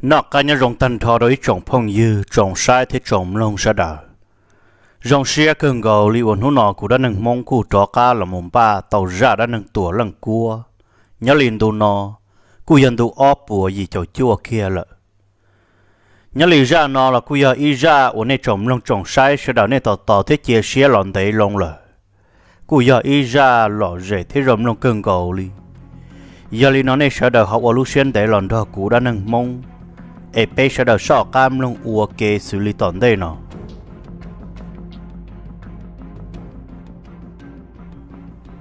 Noj qab nyob zoo tag nrho rau ib tsoom phooj ywg, tsoom saib thiab tsoom mloog sawv daws. Zoo siab kawg nkaus li uas hnub no kuv dab neeg Hmoob kuj rov qab los mus npaj tau zaj dab neeg Tuam Leej Kuab. Nyob li ntu no kuj yog ntu ob puas yim caum cuaj kiag lawm. Nyob li zaj no los kuj yog ib zaj uas nej tsoom mloog tsoom saib sawv daws nej tos tos thiab cia siab los ntev loo lawm. Kuj yog ib zaj lom zem thiab zoo mloog kawg nkaus li. Yog li no nej sawv daws ho ua lub siab ntev los nrog kuv dab neeg Hmoob, es peb sawv daws soj qab mloog ua ke xws li tom ntej no.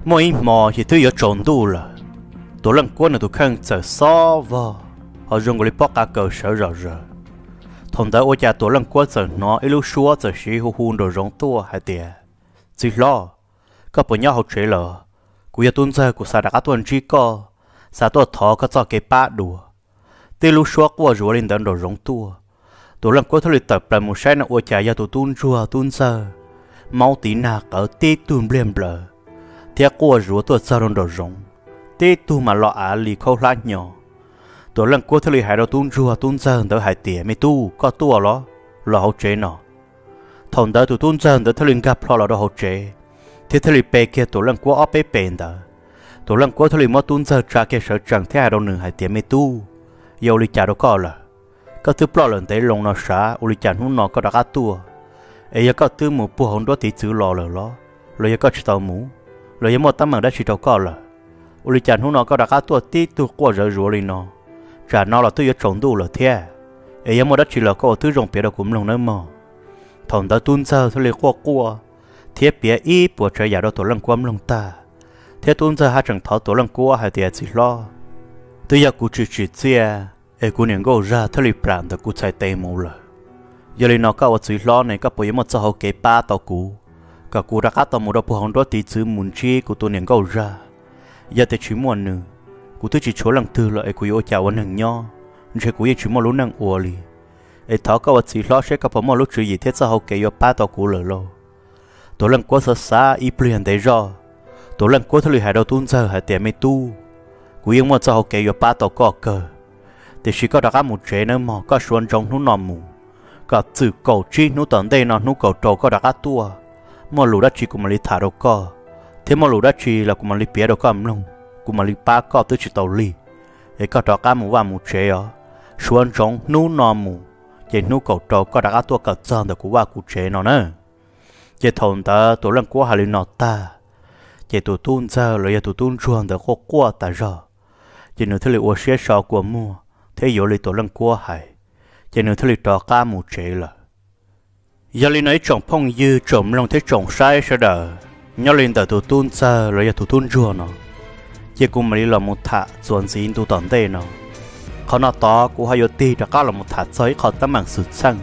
Muaj ib hmo ces twb yuav tsaus ntuj lawm, Tuam Leej Kuab nws tus kheej txawm xob vog, ho zoo nkaus li pob qa kaws sawv zom zaws. Thaum ntawd ua cas Tuam Leej Kuab txawm hnov ib lub suab txawm siv hu hu nraum zoov tuaj hais tias, Txiv hlob, koj puas nyob hauv tsev lawm? Kuv yog tub ntxawg, kuv xav rov qab tuaj ntsib koj, xav tuaj thov koj txoj kev pab dua. Tib lub suab quaj zuav li ntawd nraum zoov tuaj. Tuam Leej Kuab thiaj li tawm plaws mus saib no ua cas yog tus tub ntsuag tub ntxawg, maub tiv nag qawv tib tug npliag nplaws, thiab quaj zuav tuaj txog rau nraum zoov, tib tug mas los av li khaub hlab hnyo. Tuam Leej Kuab thiaj li hais rau tub ntsuag tub ntxawg ntawd hais tias, Me tub, koj tuaj los? Los hauv tsev no. Thaum ntawd tus tub ntxawg ntawd thiaj li nkag plho los rau hauv tsev, thiab thiaj li pe kiag Tuam Leej Kuab ob peb pes ntawd. Tuam Leej Kuab thiaj li muab tub ntxawg tsa kiag sawv tsees thiab hais rau nws hais tias, Me tub, yog ua li cas rau koj lawm? Koj twb ploj lawm ntev loo no sav, ua li cas hnub no koj rov qab tuaj? Es yog koj twb mus puag hauv nruab tiv txwv los lawm los, los yog koj tsis tau mus, los yog muaj teeb meem dab tsi rau koj lawm? Ua li cas hnub no koj rov qab tuaj tib tug quaj zawv zuav li no? Tsam no los twb yuav tsaus ntuj lawm thiab, es yog muaj dab tsi los koj ua tib zoo piav rau kuv mloog nawb mog. Thaum ntawd tub ntxawg thiaj li quaj quaj thiab piav ib puas tsav yam rau Tuam Leej Kuab mloog tag, thiab tub ntxawg haj tseem thov Tuam Leej Kuab hais tias, Txiv hlob, twb yog kuv tsis tsim txiaj es kuv niam nkauj zaj thiaj li plam ntawm kuv txhais tes mus lawm. Yog li no koj ua txiv hlob ne, koj puas yuav muaj txoj hau kev pab tau kuv, kom kuv rov qab tau mus rau puag hauv nruab tiv txwv mus ntsib kuv tus niam nkauj zaj? Yog tias tsis muaj nws, kuv twb tsis tshuav leej twg lawm es kuv yuav ua cas ua neeg nyob, ntshe kuv yeej tsis muaj lub neej ua li. Es thov koj ua txiv hlob seb koj puas muaj lub tswv yim thiab txoj hau kev yuav pab tau kuv lawm lauj? Tuam Leej Kuab xav xav ib pliag ntev zog, Tuam Leej Kuab thiaj li hais rau tub ntxawg hais tias, Me tub, kuv yeej muaj txoj hau kev yuav pab tau koj kawg, tiam sis koj rov qab mus tsev nawb mog, koj suav ntsoov hnub no mus, kom txwm kaum tsib hnub tom ntej no hnub kaum rau koj rov qab tuaj, muaj lus dab tsi kuv mam li tham rau koj, thiab muaj lus dab tsi los kuv mam li piav rau koj mloog, kuv mam li pab koj twb tsis tau lig. Es koj rov qab mus vaj mus tsev os, suav ntsoov hnub no mus, ces hnub kaum rau koj rov qab tuaj kom txog ntawm kuv vaj kuv tsev no na. Ces thaum ntawd Tuam Leej Kuab hais li no tag, ces tus tub ntxawg los yog tus tub ntsuag ntawd quaj quaj tas zog, ces nws thiaj li ua siab so kua muag thiab yuav li Tuam Leej Kuab hais, ces nws thiaj li rov qab mus tsev lawm. Yog li no ib tsoom phooj ywg, tsoom mloog thiab tsoom saib sawv daws, nyob li ntawm tus tub ntxawg los yog tus tub ntsuag no, ces kuv mam li los mus tham txuas ntxiv ntu tom ntej no. Qhov no tod kuv ho yuav tig rov qab los mus tham txog ib qho teeb meem xwm txheej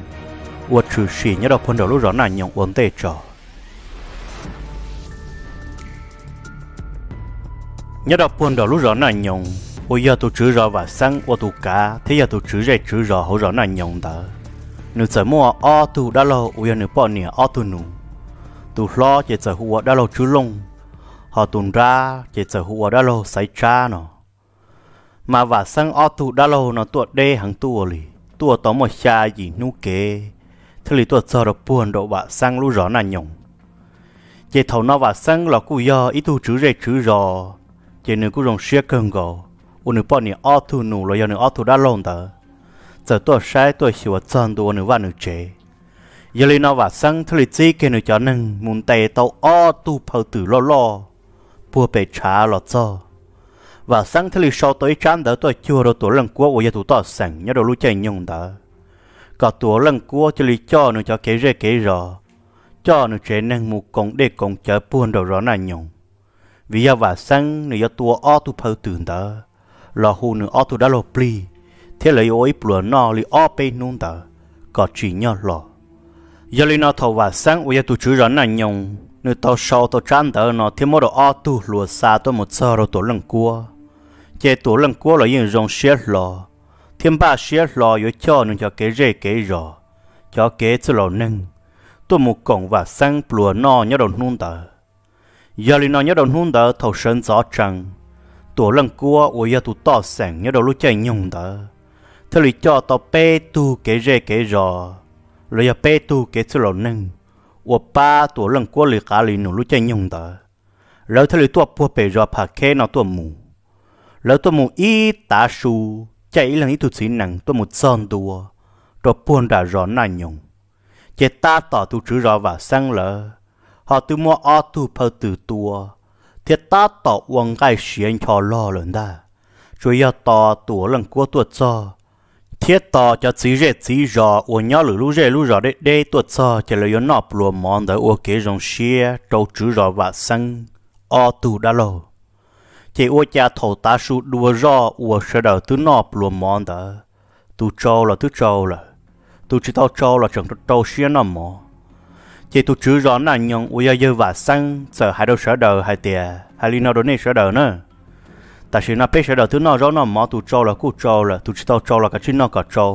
uas tshwm sim nyob rau puag nraum lub zos Naj Nyoos ua ntej tso. Nyob rau puag nraum lub zos Naj Nyoos uas yog tus tswv zos Vam Xeeb ua tus kav thiab yog tus tswv zej tswv zos hauv zos Naj Nyoos ntawd, nws txawm muaj ob tug dab laug uas yog nws poj niam ob tug nus. Tus hlob ces txawm hu ua dab laug Tswb Looj, ho tus nrab ces txawm hu ua dab laug Xaiv Tsab no. Mas Vam Xeeb ob tug dab laug no tuaj deb heev tuaj li, tuaj tau muaj xya yim hnub kev thiaj li tuaj txog rau puag nraum Vam Xeeb lub zos Naj Nyoos. Ces thaum no Vam Xeeb los kuj yog ib tug tswv zej tswv zos, ces nws kuj zoo siab kawg nkaus uas nws poj niam ob tug nus los yog nws ob tug dab laug ntawd txawm tuaj saib tuaj xyuas txog ntua nws vaj nws tsev. Yog li no Vam Xeeb thiaj li txib kiag nws cov neeg mus ntes tau ob tug phaw twm loj loj puag pem tshav los txog. Vam Xeeb thiaj li sau tau ib tsab ntawv tuaj cuag rau Tuam Leej Kuab uas yog tus toj xeem nyob rau lub caij nyoog ntawd, kom Tuam Leej Kuab cia li coj nws cov kev zej kev zos, coj nws tsev neeg mus koom dej koom cawv puag nraum zos Naj Nyoos, vim yog Vam Xeeb nws yuav tua ob tug phaw twm ntawd los hu nws ob tug dab laug plig, thiab lawv yuav ua ib pluas noj li ob peb hnub ntawd kom tsim nyog hlo. Yog li no thaum Vam Xeeb uas yog tus tswv zos Naj Nyoos nws tau sau tau tsab ntawv no thiab muab rau ob tug hluas xa tuaj mus txog rau Tuam Leej Kuab, ces Tuam Leej Kuab los yeej zoo siab hlo thiab npaj siab hlo yuav coj nws cov kev zej kev zos, cov kev txwj laus neeg tuaj mus koom Vam Xeeb pluas noj nyob rau hnub ntawd. Yog li no nyob rau hnub ntawd thaum sawv ntxov tsees, Tuam Leej Kuab uas yog tus toj xeem nyob rau lub caij nyoog ntawd, thiaj li coj tau peb tug kev zej kev zos los yog peb tug kev txwj laus neeg uas pab Tuam Leej Kuab li qav li num lub caij nyoog ntawd, lawv thiaj li tuaj puag pem zos Pham Kheb no tuaj mus. Lawv tuaj mus ib tav su, caij ib leeg ib tug txiv nees tuaj mus txog ntua rau puag nram zos Naj Nyoog. Ces tab tom tus tswv zos Vam Xeeb lawv ho twb muab ob tug phaw twm tua thiab tab tom ua nqaij siav ncho log lawm ntag. Tsuas yog tos Tuam Leej Kuab tuaj txog thiab tos cov txiv zej txiv zos uas nyob lwm lub zej lub zos deb deb tuaj txog ces lawv yuav noj pluas mov ntawd ua kev zoo siab rau tswv zos Vam Xeeb ob tug dab laug. Ces ua cas thaum tav su dua zoj uas sawv daws twb noj pluas mov ntawd, tus tsau los twb tsau lawm, tus tsis tau tsau los tseem rau siab noj mov. Ces tus tswv zos Naj Nyoog uas yog yawg Vam Xeeb txawm hais rau sawv daws hais tias, hais li no rau nej sawv daws na: Tam sim no peb sawv daws twb noj zaub noj mov, tus tsau los kuj tsau lawm, tus tsis tau tsau los kav tsij noj kom tsau,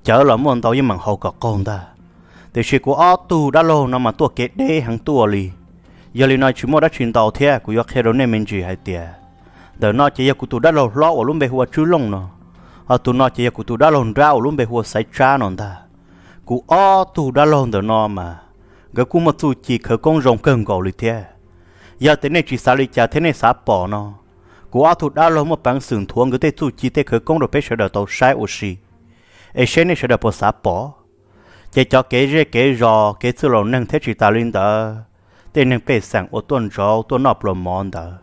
cawv los muaj ntau yeej meem haus kom qaug ntag. Tiam sis kuv ob tug dab laug no mas tuaj kev deb heev tuaj li. Yog li no tsis muaj dab tsi ntau thiab, kuv yuav qhia rau nej me ntsis hais tias, ntawm no ces yog kuv tus dab laug hlob uas lub npe hu ua Tswb Looj no, ho tus no ces yog kuv tus dab laug nrab uas lub npe hu ua Xaiv Tsab no ntag. Kuv ob tug dab laug ntawm no mas nkawd kuj muaj txuj ci khawv koob zoo kawg nkaus li thiab. Yog tias nej tsis xav li cas thiab nej xav pom no, kuv ob tug dab laug muaj peev xwm nthuav nkawd tej txuj ci tej khawv koob rau peb sawv daws tau saib ua si, es seb nej sawv daws puas xav pom. Ces cov kev zej kev zos, kev txwj laus neeg thiab tsis tas li ntawd, tej neeg pej xeem uas tuaj ntsauv tuaj noj pluas mov ntawd,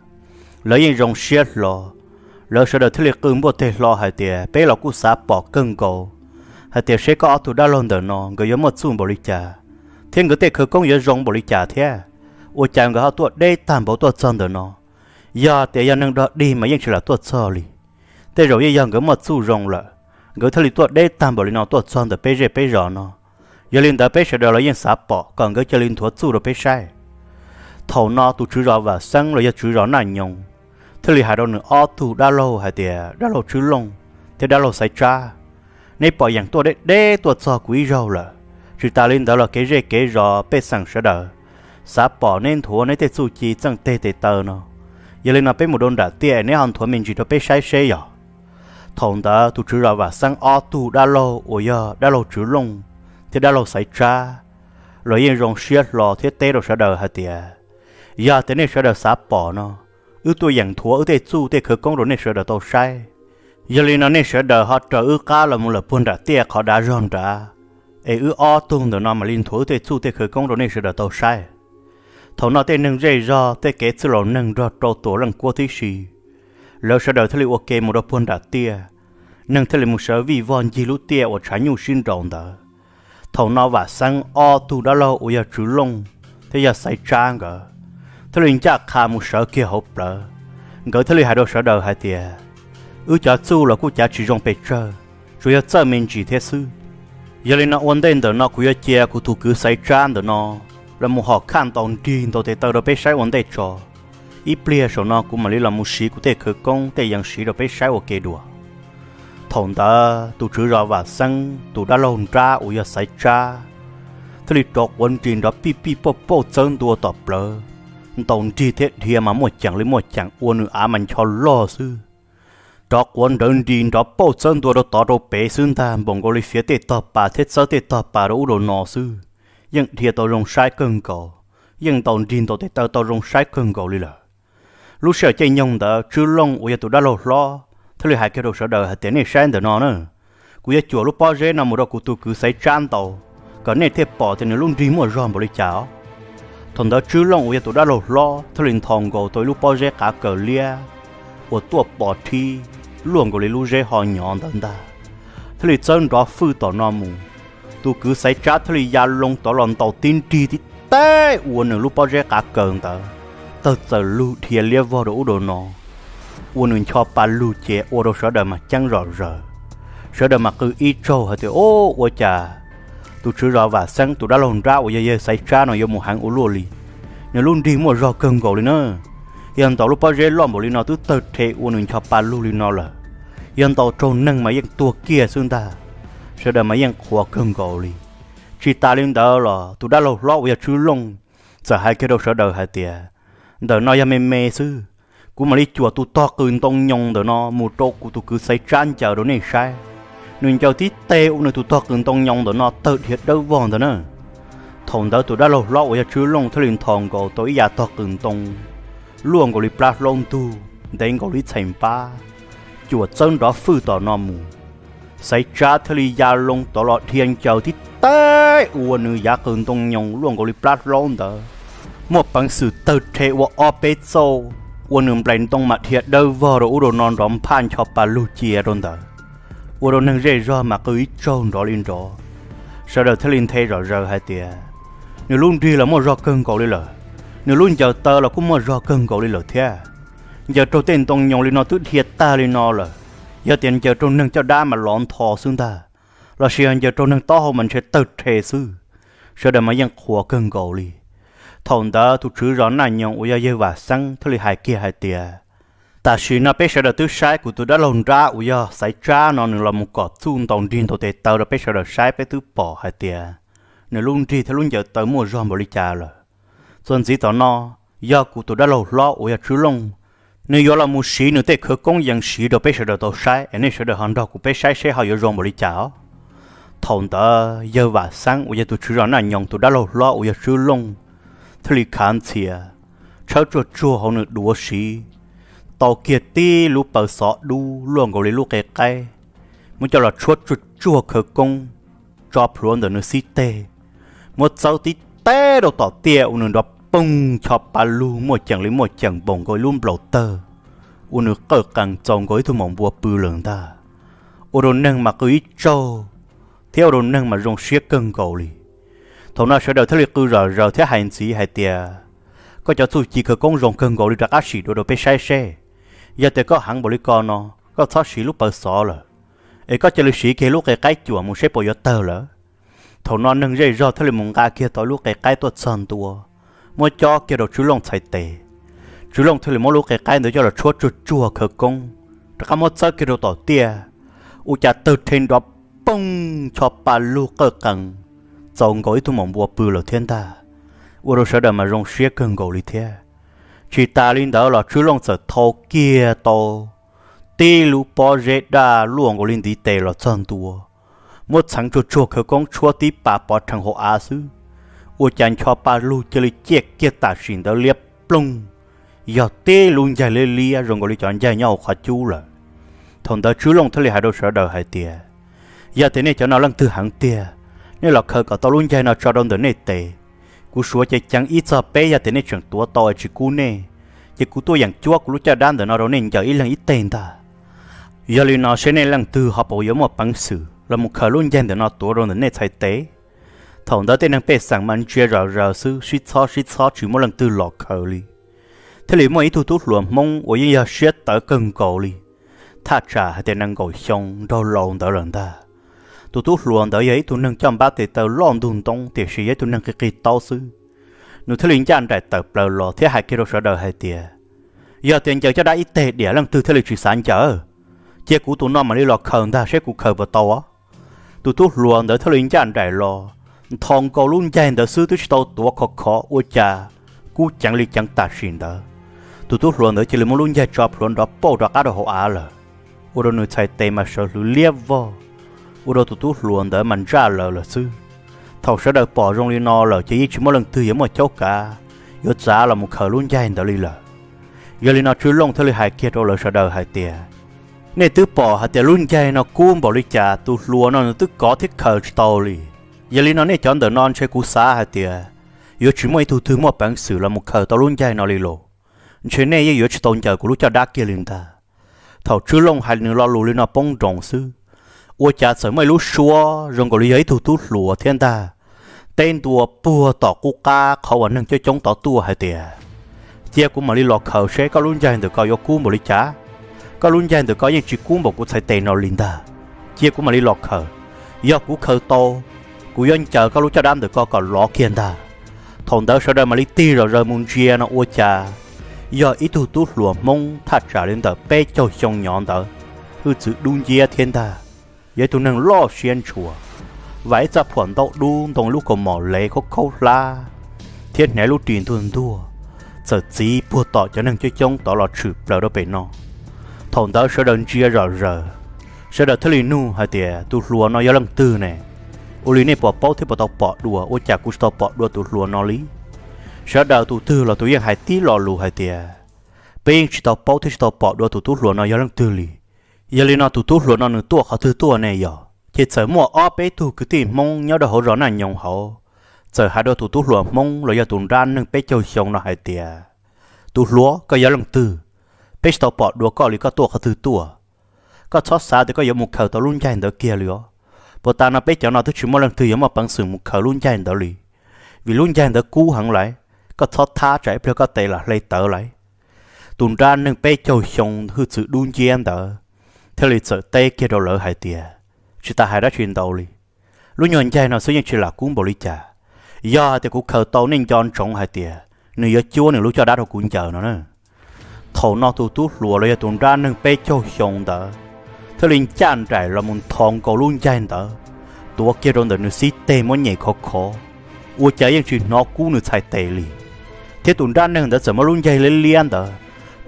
lawv yeej zoo siab hlo. Lawv sawv daws thiaj li qw npuaj teg hlo hais tias, peb los kuj xav pom kawg nkaus hais tias seb koj ob tug dab laug ntawm no nkawd yuav muaj txuj npaum li cas, thiab nkawd tej khawv koob yuav zoo npaum li cas thiab. Ua cas nkawd ho tuaj deb tag npaum tuaj txog ntawm no? Yog tias yog neeg dog dig mas yeej tsis lam tuaj txog li. Tej zaum yeej yog nkawd muaj txuj zoo lawm, nkawd thiaj li tuaj deb tag npaum li no tuaj txog ntawm peb zej peb zos no. Yog li ntawd peb sawv daws los yeej xav pom kom nkawd cia li nthuav txuj rau peb saib. Thaum no tus tswv zos Vam Xeeb los yog tswv zos Naj Nyoog thiaj li hais rau nws ob tug dab laug hais tias, dab laug Tswb Looj thiab dab laug Xaiv Tsab, neb pom yeem tuaj deb deb tuaj txog kuv ib zaug lawm. Tsis tas li ntawd los kev zej kev zos pej xeem sawv daws xav pom neb nthuav neb tej txuj ci txeej teg tes taw no. Yog li no peb mus rau nram tiaj, neb ho nthuav me ntsis rau peb saib seb yog. Thaum ntawd tus tswv zos Vam Xeeb ob tug dab laug uas yog dab laug Tswv Looj thiab dab laug Xaiv Tsab los yeej zoo siab hlo thiab teb rau sawv daws hais tias, yog tias nej sawv daws xav pom no, wb tuaj yeem nthuav wb tej txuj tej khawv koob rau nej sawv daws tau saib. Yog li no nej sawv daws ho raws wb qab los mus lawm puag nram tiaj qhov dav zog nrad, es wb ob tug ntawm no mam li nthuav wb tej txuj tej khawv koob rau nej sawv daws tau saib. Thaum no tej neeg zej zog, tej kev txwj laus neeg nrog rau Tuam Leej Kuab tib si, lawv sawv daws thiaj li ua ke mus rau puag nram tiaj. Neeg thiaj li mus sawv vij vog ncig lub tiaj uas tshav nyuj sib nraus ntawd. Thaum no Vam Xeeb ob tug dab laug uas yog Tswv Looj thiab yog Xaiv Tsab nkawd thiaj li ncaj qha mus sawv kiag hauv plawv. Nkawd thiaj li hais rau sawv daws hais tias, wb cov txuj los kuj cav tsis zoo pes tsawg, tsuas yog txawj me ntsis thiab xwb. Yog li no ua ntej ntawm no kuv yuav cia kuv tus kwv Xaiv Tsab ntawm no los mus hom khaj ntaus nrig ntaus tes taw rau peb saib ua ntej tso. Ib pliag saum no kuv mam li los mus siv kuv tej khawv koob tej yees siv rau peb saib ua ke dua. Thaum ntawd tus tswv zos Vam Xeeb tus dab laug nrab uas yog Xaiv Tsab thiaj li rov quav nrig nrov pij pij pauj pauj txawb ntua tom plawv, ntaus nrig thiab dhia mas muaj ceem li muaj ceem ua nws av mas ncho loj xwb. Rov quav nrawv nrig nrov pauj txawb ntua rau tod rau pem xwb ntag, npaum nkaus li fiav tej tog pas thiab txawb tej tog pas rau ub rau no xwb. Yeej dhia tau zoo saib kawg nkaus, yeej ntaus nrig ntaus tes taw tau zoo saib kawg nkaus li lawm. Lub sij hawm caij nyoog ntawd Tswb Looj uas yog tus dab laug hlob thiaj li hais kiag rau sawv daws hais tias, nej saib ntawm no na, kuv yuav cuam lub pob zeb no mus rau kuv tus kwv Xaiv Tsab ntaus, kom nej thiaj pom tias nws lub nrig muaj zog npaum li cas os. Thaum ntawd Tswb Looj uas yog tus dab laug hlob thiaj li ntho nkaus tau ib lub pob zeb qav kaws liab uas tuaj pos thib luaj nkaus li lub zeb ho nyov ntawd ntag, thiaj li txawb nrov fwj tom no mus. Tus kwv Xaiv Tsab thiaj li ya loo tod los ntaus tib nrig tib teg ua nws lub pob zeb qav kaws ntawd tawg txaws lug dhia liab vog rau ub rau no, ua nws ncho pa lug ces ua rau sawv daws mas ceeb zom zaws. Sawv daws mas qw ib tsaug hais tias, o, ua cas tus tswv zos Vam Xeeb tus dab laug nrab uas yog yawg Xaiv Tsab no yuav mus heev ua luaj li, nws lub nrig muaj zog kawg nkaus li na. Yog ntaus lub pob zeb loj npaum li no twb tawg rhe ua nws ncho pa lug li no lawm, yog ntaus raug neeg mas yeej tuag kiag xwb ntag. Sawv daws mas yeej qhuas kawg nkaus li. Tsis tas li ntawd los tus dab laug hlob uas yog Tswb Looj txawm hais kiag rau sawv daws hais tias, ntawm no yog me me xwb, kuv mam li cuam tus tog qws ntoo nyoos ntawm no mus rau kuv tus kwv Xaiv Tsab ncaws rau nej saib. nws ncaws tib teg ua nws tus tog qws ntoo nyoos ntawm no tawg dhia dawb vog ntawd na. Thaum ntawd tus dab laug hlob uas yog Tswb Looj thiaj li nthos nkaus tau ib yav tog qws ntoo luaj nkaus li plab hlaub ntug, ntev nkaus li ib txhais npab, cuam txawb nrov fwj tom no mus. Xaiv Tsab thiaj li ya loo tod los dhia ncaws tib teg ua nws yav qws ntoo nyoos luaj nkaus li plab hlaub ntawd, muaj peev xwm tawg rhe ua ob peb txauj, ua nws nplais ntoo mas dhia dawb vog rau ub rau no nrov nphaj ncho pa lug cia rau ntawd, ua rau neeg zej zog mas qw ib tsaug nrov li nrov. Sawv daws thiaj li nthe zom zaws hais tias, nws lub nrig los muaj zog kawg nkaus li lawm, nws lub ncaws taw los kuj muaj zog kawg nkaus li lawm thiab. Ncaws raug tej ntoo nyoos li no twb dhia tag li no lawm, yog tias ncaws raug neeg caj dab mas lov ntho xwb ntag, los sis yog ncaws raug neeg taub hau mas ntshe tawg rhe xwb. Sawv daws mas yeej qhuas kawg nkaus li. Thaum ntawd tus tswv zos Naj Nyoos uas yog yawg Vam Xeeb thiaj li hais kiag hais tias, tam sim no peb sawv daws twb saib kuv tus dab laug nrab uas yog Xaiv Tsab no nws los mus kom txuj ntaus nrig ntaus tes taw rau peb sawv daws saib, peb twb pom hais tias nws lub nrig thiab lub ncaws taw muaj zog npaum li cas lawm. Txuas ntxiv tom no, yog kuv tus dab laug hlob uas yog Tswb Looj, nws yuav los mus siv nws tej khawv koob yees siv rau peb sawv daws tau saib, es nej sawv daws ho nrog kuv peb saib seb ho yuav zoo npaum li cas os. Thaum ntawd yawg Vam Xeeb uas yog tus tswv zos Naj Nyoos tus dab laug hlob uas yog Tswb Looj thiaj li khav ntxhias, tshawb tsuag tsuag hauv nws duav siv, tau kiag tib lub paws xov dub luaj nkaus li lub qe qaib, muab coj los tshuab tsuag tsuag khawv koob, tso plhuav ntawm nws xib teg, muab txawb tib teg rau tom tiaj ua nws nrov poog ncho pa lug muaj ceem li muaj ceem npaum nkaus ib lub nplaum tawg, ua nws qawj qees txaus nkaus ib tug maum npua pw lawm ntag. Ua rau neeg mas qw ib tsaug, thiab ua rau neeg mas zoo siab kawg nkaus li. Thaum no sawv daws thiaj li qw zom zaws thiab hais ntxiv hais tias, koj cov txuj ci khawv koob zoo kawg nkaus li, rov qab sim dua rau peb saib seb. Yog tias koj heev npaum li ko no, koj txhob siv lub paws xov lawm, es koj cia li siv kiag lub qe qaib cuam mus seb puas yuav tawg lawm. Thaum no neeg zej zog thiaj li mus nqa kiag tau lub qe qaib tuaj txog ntua, muab cob kiag rau Tswb Looj txhais tes. Tswb Looj thiaj li muab lub qe qaib ntawd coj los tshuab tsuag tsuag khawv koob, rov qab muab txawb kiag rau tom tiaj, ua cas tawg rhe nrov poog ncho pa lug qawj qees, txaus nkaus ib tug maum npua pw lawm thiab ntag. Ua rau sawv daws mas zoo siab kawg nkaus li thiab. Tsis tas li ntawd los Tswb Looj txawm thau kiag tau tib lub pob zeb daj luaj nkaus li ntiv tes los txog ntua, muab txheev tsuag tsuag khawv koob tshuab tib pas pov rhees hauv av xwb, ua cas ncho pa lug cia li ciaj kiag tam sim ntawd liab ploog, yog tib lub ncaig liab liab zoo nkaus li cov ncaig nyob hauv qhov cub lawm. Thaum ntawd Tswb Looj thiaj li hais rau sawv daws hais tias, yog tias nej cov no leej twg heev tiag, nej los khaws kom tau lub ncaig no tso rau ntawm nej tes. Kuv suav ceev ceev ib txog peb, yog tias nej tseem tuav tau es tsis kub nej, ces kuv tuaj yeem cuab kuv lub caj dab ntawm no rau nej ncaws ib leeg ib teg ntag. Yog li no seb nej leej twg ho puas yuav muaj peev xwm los mus khaws lub ncaig ntawm no tuav rau ntawm nej txhais tes. Thaum ntawd tej neeg pej xeem mas ntsia zom zaws xwb, sib txhob sib txhob tsis muaj leej twg los khaws li. Thiaj li muaj ib tug tub hluas Hmoob uas yeej yog siab tawv kawg nkaus li, thaj tsam hais tias nees nkaum xyoo nraug laus ntawd lawm ntag. Tus tub hluas ntawd yog ib tug neeg coj npab tes taw loj ntug ntoo tiam sis yog ib tug neeg qig qig taub xwb. Nws thiaj li ncaj nraim tawm plaws los thiab hais kiag rau sawv daws hais tias, yog tias ncaws caj dab ib teg diam leej twg thiaj li tsis xav ncaws, cia kuv tus no mam li los khaws ntag seb kuv khaws puas tau os. Tus tub hluas ntawd thiaj li ncaj nraim los, nthos nkaus lub ncaig ntawd xwb twb tsis tau tuav khov khov ua cas kub ceev li ceev tam sim ntawd. Tus tub hluas ntawd cia li muab lub ncaig tso plhuav nrov pauj rov qab rau hauv av lawm, ua rau nws txhais tes mas sawv hlwv liab vog, ua rau tus tub hluas ntawd mas ntsaj lawv lawm xwb. Thaum sawv daws pom zoo li no lawm ces yeej tsis muaj leej twg yuav muaj caub kav yuav txav los mus khaws lub ncaig ntawd li lawm. Yog li no Tswb Looj thiaj li hais kiag rau lawv sawv daws hais tias, nej twb pom hais tias lub ncaig no kub npaum li cas, tus hluas no nws twb kov thiab khaws tsis tau li. Yog li no nej cov ntawm no ntshe kuv xav hais tias yuav tsis muaj ib tug twg muaj peev xwm los mus khaws tau lub ncaig no li los, ntshe nej yeej yuav tsis tau ncaws kuv lub caj dab kiag li ntag. Thaum Tswb Looj hais nws lo lus li no poob nroos xwb, ua cas txawm muaj ib lub suab zoo nkaus li yog ib tug tub hluas thiab ntag, teb ntua puag tom qub qab qhov uas neeg coob coob tod tuaj hais tias, cia kuv mam li los khaws seb koj lub ncaig ntawm ko yuav kub npaum li cas. Koj lub ncaig ntawm ko yeej tsis kub npaum kuv txhais tes no li ntag. Cia kuv mam li los khaws, yog kuv khaws tau, kuv yuav ncaws koj lub caj dab ntawm ko kom lov kiag ntag. Thaum ntawd sawv daws mam li tig zom zaws mus ntsia no ua cas yog ib tug tub hluas Hmoob thaj tsam li ntawm peb caug xyoo nyov ntawd, hwj txwv dub nciab thiab ntag. Yog ib tug neeg loj siab ntshua, vam ib txoj phuam ntaub dub, ntoo lub kaus mom lev khaub khaub hlab, thiab hnav lub ris ntuag ntuag, txawm txiv puag tom cov neeg coob coob tod los tshwm plaws rau pem no. Thaum ntawd sawv daws ntsia zom zaws, Sawv daws thiaj li nug hais tias, tus hluas no yog leej twg ne? Ua li nej puas paub thiab puas tau pom dua? Ua cas kuv tsis tau pom dua tus hluas no li? Sawv daws tus twg los tus yeej hais tib lo lus hais tias, peb yeej tsis tau paub thiab tsis tau pom dua tus tub hluas no yog leej twg li. Yog li no tus tub hluas no nws tuaj qhov twg tuaj ne yog? Ces txawm muaj ob peb tug kwv tij Hmoob nyob rau hauv zos Naj Nyoos hauv, txawm hais rau tus tub hluas Hmoob los yog tus nrab neeg peb caug xyoo no hais tias, tus hluas, koj yog leej twg? Peb tsis tau pom dua koj li, koj tuaj qhov twg tuaj? Koj txhob xav tias koj yuav mus khaws tau lub ncaig ntawd kiag li os. Puag ta no peb cov no twb tsis muaj leej twg yuav muaj peev xwm mus khaws lub ncaig ntawd li, vim lub ncaig ntawd kub heev lawm. Koj txhob thab tsam ib pliag koj tes lam hle tawv lawm. Tus nrab neeg peb caug xyoo hwj txwv dub nciab ntawd thiaj li txawm teb kiag rau lawv hais tias, tsis tas hais dab tsi ntau li, lub nyuag ncaig no xwb yeej tsis lam kub npaum li cas. Yog hais tias kuv khaws tau, nej nco ntsoov hais tias nws yuav cuab nws lub caj dab rau kuv ncaws no na. Thaum no tus tub hluas los yog tus nrab neeg peb caug xyoo ntawd thiaj li ncaj nraim los mus nthos nkaus lub ncaig ntawd, tuav kiag rau ntawm nws xib teg muab nyem khov khov, ua cas yeej tsis hnov kub nws txhais tes li. Thiab tus nrab neeg ntawd txawm muab lub ncaig liab liab ntawd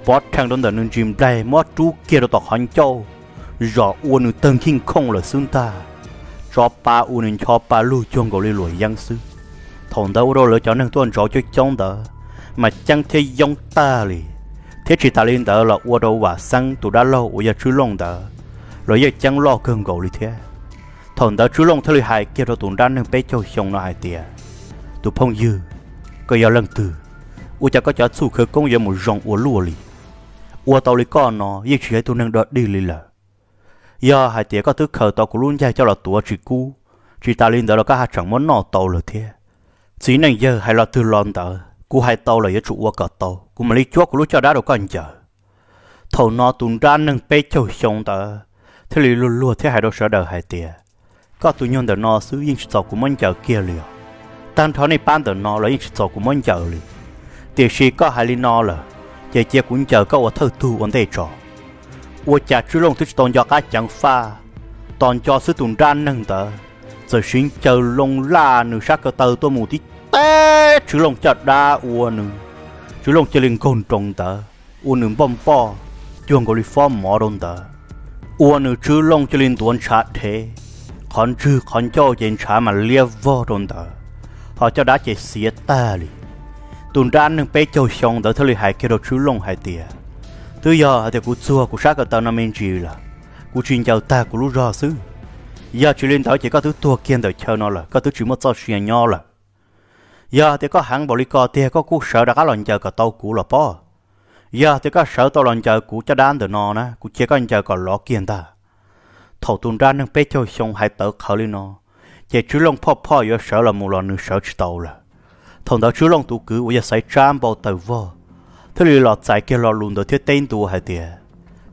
pov rhees rau ntawm nws ntsis nplaig, muab rub kiag rau tom qhov ncauj, zom ua nws tawg nkheej khooj lawm xwb ntag. Tso pa ua nws ncho pa lug cuag nkaus li luam yeeb xwb. Thaum ntawd ua rau lawv cov neeg tuaj ntsoov coob coob ntawd mas ceeb thiab yoob tag li, thiab tsis tas li ntawd los ua rau Vam Xeeb tus dab laug uas yog Tswb Looj ntawd los yeej ceeb loj kawg nkaus li thiab. Thaum ntawd Tswb Looj thiaj li hais kiag rau tus nrab neeg peb caug xyoo no hais tias, tus phooj ywg, koj yog leej twg? Ua cas koj cov txuj khawv koob yuav mus zoo ua luaj li? Ua tau li koj no yeej tsis yog ib tug neeg dog dig li lawm. Yog hais tias koj twb khaws tau kuv lub ncaig coj los tuav tsis kub, tsis tas li ntawd los koj haj tseem muab noj tau lawm thiab. Txiv neej yawg, hais lo twg los ntawd, kuv hais tau lawm yuav tsum ua kom tau, kuv mam li cuab kuv lub caj dab rau koj ncaws. Thaum no tus nrab neeg peb caug xyoo ntawd thiaj li luag luag thiab hais rau sawv daws hais tias, koj tus nyuag ntawm no xwb yeej tsis txaus kuv muab ncaws kiag li os. Tag nrho nej pab ntawm no los yeej tsis txaus kuv muab ncaws li. Tiam sis koj hais li no lawm, ces cia kuv ncaws koj ua thawj tug ua ntej tso. Ua cas Tswb Looj twb tsis tau nco qab ceev faj, tos nco xwb tus nrab neeg ntawd txawm siv ncaws loo laj nws sab ko taw tuaj mus tib teb Tswb Looj caj dab ua nws, Tswb Looj cia li nkaug nroos ntawd, ua nws npoj npoj cuag nkaus li fob mov rau ntawd, ua nws Tswb Looj cia li ntuav ntshav dhev, qhov ntswg qhov ncauj ces ntshav mas liab vog rau ntawd, ho caj dab ces xiav tag li. Tus nrab neeg peb caug xyoo ntawd thiaj li hais kiag rau Tswb Looj hais tias, twb yog hais tias kuv txuag kuv sab ko taw no me ntsis lawm, kuv tsis ncaws tag kuv lub zog xwb. Yog tsis li ntawd ces koj twb tuag kiag ntawm chaw no lawm, koj twb tsis muaj txoj sia nyob lawm. Yog tias koj heev npaum li ko tiag koj kuj sawv rov qab los ncaws kom tau kuv los pob. Yog tias koj sawv tau los ncaws kuv caj dab ntawm no na, kuv cia koj ncaws kom lov kiag ntag. Thaum tus nrab neeg peb caug xyoo hais tawv qhawv li no, ces Tswb Looj phoj phoj yuav sawv los mus los nws sawv tsis tau lawm. Thaum ntawd Tswb Looj tus kwv uas yog Xaiv Tsab npau taws vog thiaj li los txais kiag lo lus ntawd thiab teb ntua hais tias,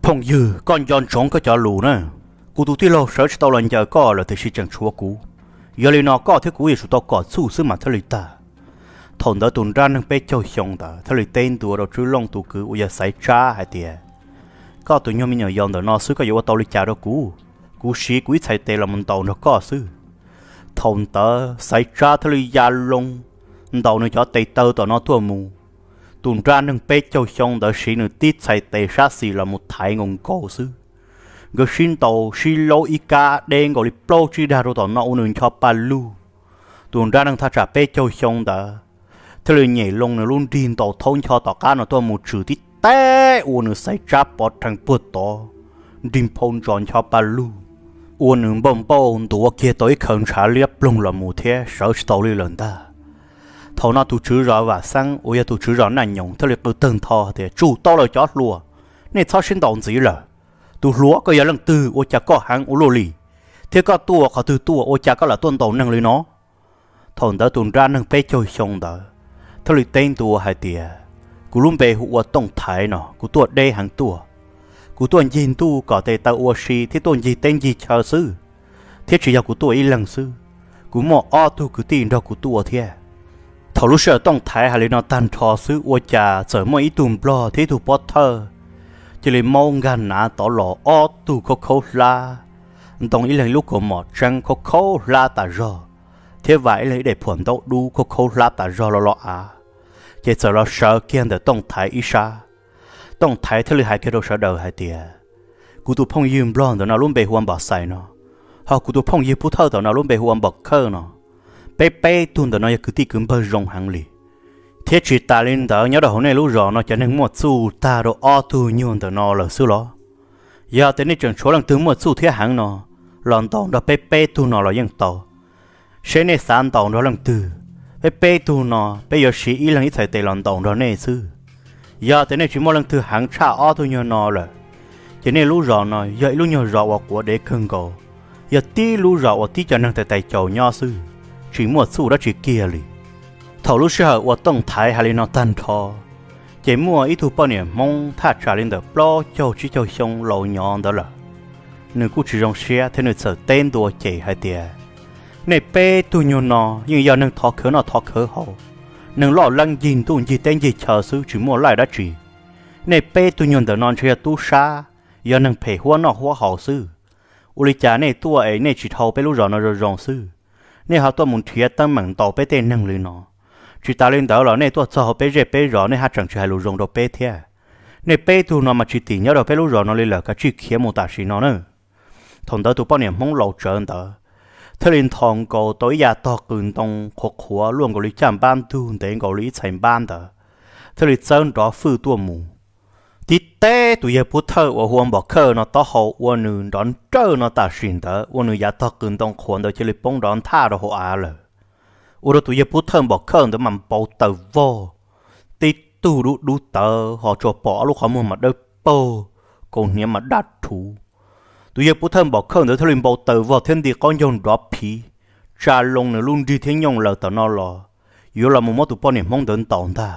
phooj ywg, koj nco ntsoov koj cov lus na. Kuv tus tij laug sawv tsis tau los ncaws koj lawm tiam sis tseem tshuav kuv. Yog li no koj thiab kuv yuav tsum tau kom txuj xwb mas thiaj li tag. Thaum ntawd tus nrab neeg peb caug xyoo ntawd thiaj li teb ntua rau Tswb Looj tus kwv uas yog Xaiv Tsab hais tias, koj tus nyuag me nyuam yaus ntawm no xwb koj yuav ua tau li cas rau kuv? Kuv siv kuv ib txhais tes los mus ntaus nrog koj xwb. Thaum ntawd Xaiv Tsab thiaj li ya loo ntaus nws cov tes taw tom no tuaj mus. Tus nrab neeg peb caug xyoo ntawd siv nws tib txhais tes sab xis los mus thaiv nkaus nkaus xwb. Nkawd sib ntaus sib laub ib kab deb nkaus li plaub tsib dag rau tom no ua nws ncho pa lug. Tus nrab neeg thaj tsam peb caug xyoo ntawd thiaj li nyem loo nws lub nrig ntaus thaub ncho tom qab no tuaj mus tswm tib teb ua nws Xaiv Tsab pov rhees puag tod, nrig nphau ntsos ncho pa lug, ua nws npauj npauj ntuav kiag tau ib khawv ntshav liab ploog los mus thiab sawv tsis tau li lawm ntag. Thaum no tus tswv zos Vam Xeeb uas yog tus tswv zos Naj Nyoos thiaj li qw tawg ntho tias, tsum tau lawm cov hluas, nej txhob sib ntaus ntxiv lawm. Tus hluas, koj yog leej twg ua cas koj heev ua luaj li, thiab koj tuaj qhov twg tuaj ua cas koj lam tuaj ntaus neeg li no? Thaum ntawd tus nrab neeg peb caug xyoo ntawd thiaj li teb ntua hais tias, kuv lub npe hu ua Tooj Thaiv no, kuv tuaj deb heev tuaj. Kuv tuaj ncig ntuj kom tes taw ua si thiab tuaj ncig teb ncig chaw xwb, thiab tsis yog kuv tuaj ib leeg xwb, kuv muaj ob tug kwv tij nrog kuv tuaj thiab. Thaum lub sij hawm Tooj Thaiv hais li no tag nrho xwb ua cas txawm muaj ib tug nplog thiab ib tug pob thawj cia li maub nkag nav tod los ob tug khaub khaub hlab, ntoo ib leeg lub kaus mom tseeb khaub khaub hlab tas zog, thiab vam ib leeg ib daim phuam ntaub dub khaub khaub hlab tas zog los los av, ces txawm los sawv kiag ntawm Tooj Thaiv ib sab. Tooj Thaiv thiaj li hais kiag rau sawv daws hais tias, Kuv tus phooj ywg nplog ntawm no lub npe hu ua Npom Xais no, ho kuv tus phooj ywg pub thawj ntawm no lub npe hu ua Npom Khawj no. Peb peb tug ntawm no yog kwv tij kwv npawg zoo heev li, thiab tsis tas li ntawd nyob rau hauv nej lub zos no cov neeg muaj txuj tag rau ob tug nyuag ntawm no lawm xwb los? Yog tias nej tseem tshuav leej twg muaj txuj thiab heev no, los ntaus nrog peb peb tug no los yeej tau. Seb nej xav ntaus nrog leej twg, peb peb tug no peb yuav siv ib leeg ib txhais tes los ntaus nrog nej xwb. Yog tias nej tsis muaj leej twg heev tshaj ob tug nyuag no lawm, ces nej lub zos no yog ib lub nyuag zos uas quav dev kawg nkaus, yog tib lub zos uas tib cov neeg tais tais caus nyob xwb, tsis muaj txuj dab tsi kiag li. Thaum lub sij hawm uas Tooj Thaiv hais li no tag nrho, ces muaj ib tug poj niam Hmoob thaj tsam li ntawm plaub caug tsib caug xyoo laus nyob ntawd lawm. Nws kuj tsis zoo siab thiab nws txawm teb ntua cem hais tias, nej peb tug nyuag no yeej yog neeg thov khawv noj thov khawv haus, neeg loj leeb ncig ntuj ncig teb ncig chaw xwb tsis muaj laij dab tsi. Nej peb tug nyuag ntawm no ntshe yog tub sab, yog neeg phem huab noj huab haus xwb. Ua li cas nej tuaj es nej tsis dhau peb lub zos no zoo zoo xwb, nej ho tuaj mus nrhiav teeb meem ntaus peb tej neeg li no? Tsis tas li ntawd los nej tuaj txog hauv peb zej peb zos nej haj tseem tsis hais lus zoo rau peb thiab. Nej peb tug no mas tsis tim nyob rau peb lub zos no li lawm, kav tsij khiav mus tam sim no na. Thaum ntawd tus poj niam Hmoob laus tsawv ntawd thiaj li nthos nkaus tau ib yav tog qws ntoo qhuav qhuav luaj nkaus li caj npab ntug ntev nkaus li ib txhais npab ntawd, thiaj li txawb nrov fwj tuaj mus. Tib teb tus yawg pub thawj uas hu ua Npom Khawj no taub hau ua nws nrov nrawj no tam sim ntawd ua nws yav tog qws ntoo qhuav ntawd cia li poob nrov nthaj rau hauv av lawm. Ua rau tus yawg pub thawj Npom Khawj ntawd mas npau taws vog, tib tug dub dub tawv ho tsuas pom ob lub qhov muag mas dawb paug, kaus hniav mas daj rhuv. Tus yawg pub thawj Npom Khawj ntawd thiaj li npau taws vog thiab nti qaub ncaug nrov phiv, tsa loo nws lub nrig thiab nyooj laws tam no los yuav los mus muab tus poj niam Hmoob ntawd ntaus ntag.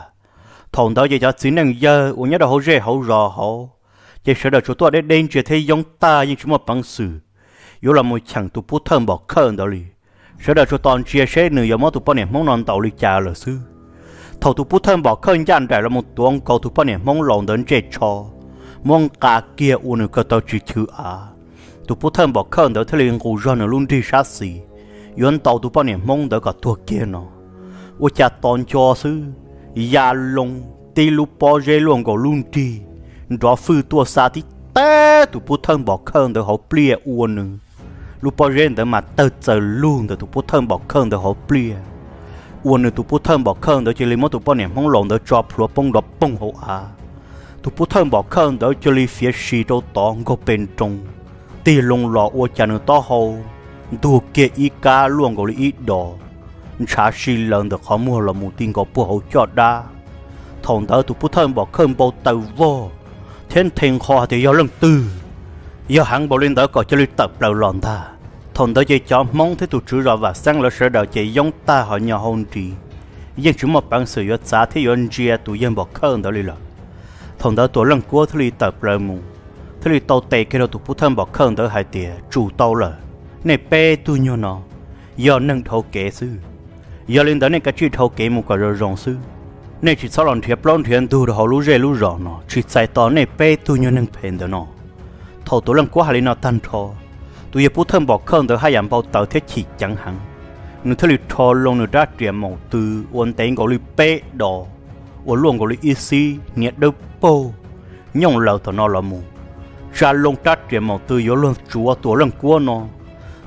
Thaum ntawd ces cov txiv neej yawg uas nyob rau hauv zej hauv zos hauv, ces sawv daws tsuas tuaj deb deb ntsia thiab yoob tag yeej tsis muaj peev xwm yuav los mus cheem tus pub thawj Npom Khawj ntawd li. Sawv daws tsuas tos ntsia seb nws yuav muab tus poj niam Hmoob no ntaus li cas lawm xwb. Thaum tus pub thawj Npom Khawj ncaj nraim los mus tuav nkaus tus poj niam Hmoob laus ntawd ntsej tsho, muab nqa kiag ua nws ko taw tsis chwv av, tus pub thawj Npom Khawj ntawd thiaj li nqus zog nws lub nrig sab xis yuav ntaus tus poj niam Hmoob ntawd kom tuag kiag no. Ua cas tos nco xwb, ya loo, tib lub pob zeb luaj nkaus lub nrig nrov fwj tuaj xa tib teb tus pub thawj Npom Khawj ntawd hauv pliaj ua nws lub pob zeb ntawd mas tawg txaws lug ntawm tus pub thawj Npom Khawj ntawd hauv pliaj, ua nws tus pub thawj Npom Khawj ntawd cia li muab tus poj niam Hmoob laus ntawd tso plhuav poob nrov poog hauv av. Tus pub thawj Npom Khawj ntawd cia li fiav si rau tod nkaug pes nroo, tig loo los ua cas nws taub hau ntuag kiag ib kab luaj nkaus li ib dos, ntshav si laws ntawm qhov muag los mus ti nkaus puag hauv caj dab. Thaum ntawd tus pub thawj Npom Khawj npau taws vog thiab nthe nqho hais tias yog leej twg, yog heev npaum li ntawd kom cia li tawm plaws los ntag. Thaum ntawd ces cov Hmoob thiab tus tswv zos Vam Xeeb lawv sawv daws ces yoob tag ho nyo hau nris, yeej tsis muaj peev xwm yuav txav thiab yuav ntsia tus yawg Npom Khawj ntawd li lawm. Thaum ntawd Tuam Leej Kuab thiaj li tawm plaws mus, thiaj li tau tes kiag rau tus pub thawj Npom Khawj ntawd hais tias, tsum tau lawm, nej peb tug nyuag no yog neeg dhau kev xwb. Yog li ntawd nej kav tsij dhau kev mus kom zoo zoo xwb. Nej tsis txhob los nrhiav plaub nrhiav ntug rau hauv lub zej lub zos no, tsis txais tos nej peb tug nyuag neeg phem ntawm no. Thaum Tuam Leej Kuab hais li no tag nrho, tus yawg pub thawj Npom Khawj ntawd haj yam npau taws thiab chim ceev heev. Nws thiaj li rho loo nws rab riam maum tw uas ntev nkaus li peb dos, uas luaj nkaus li ib xib hniav dawb paug, nyooj laws tom no los mus, tsa loo rab riam maum tw yuav luag tsuav Tuam Leej Kuab no.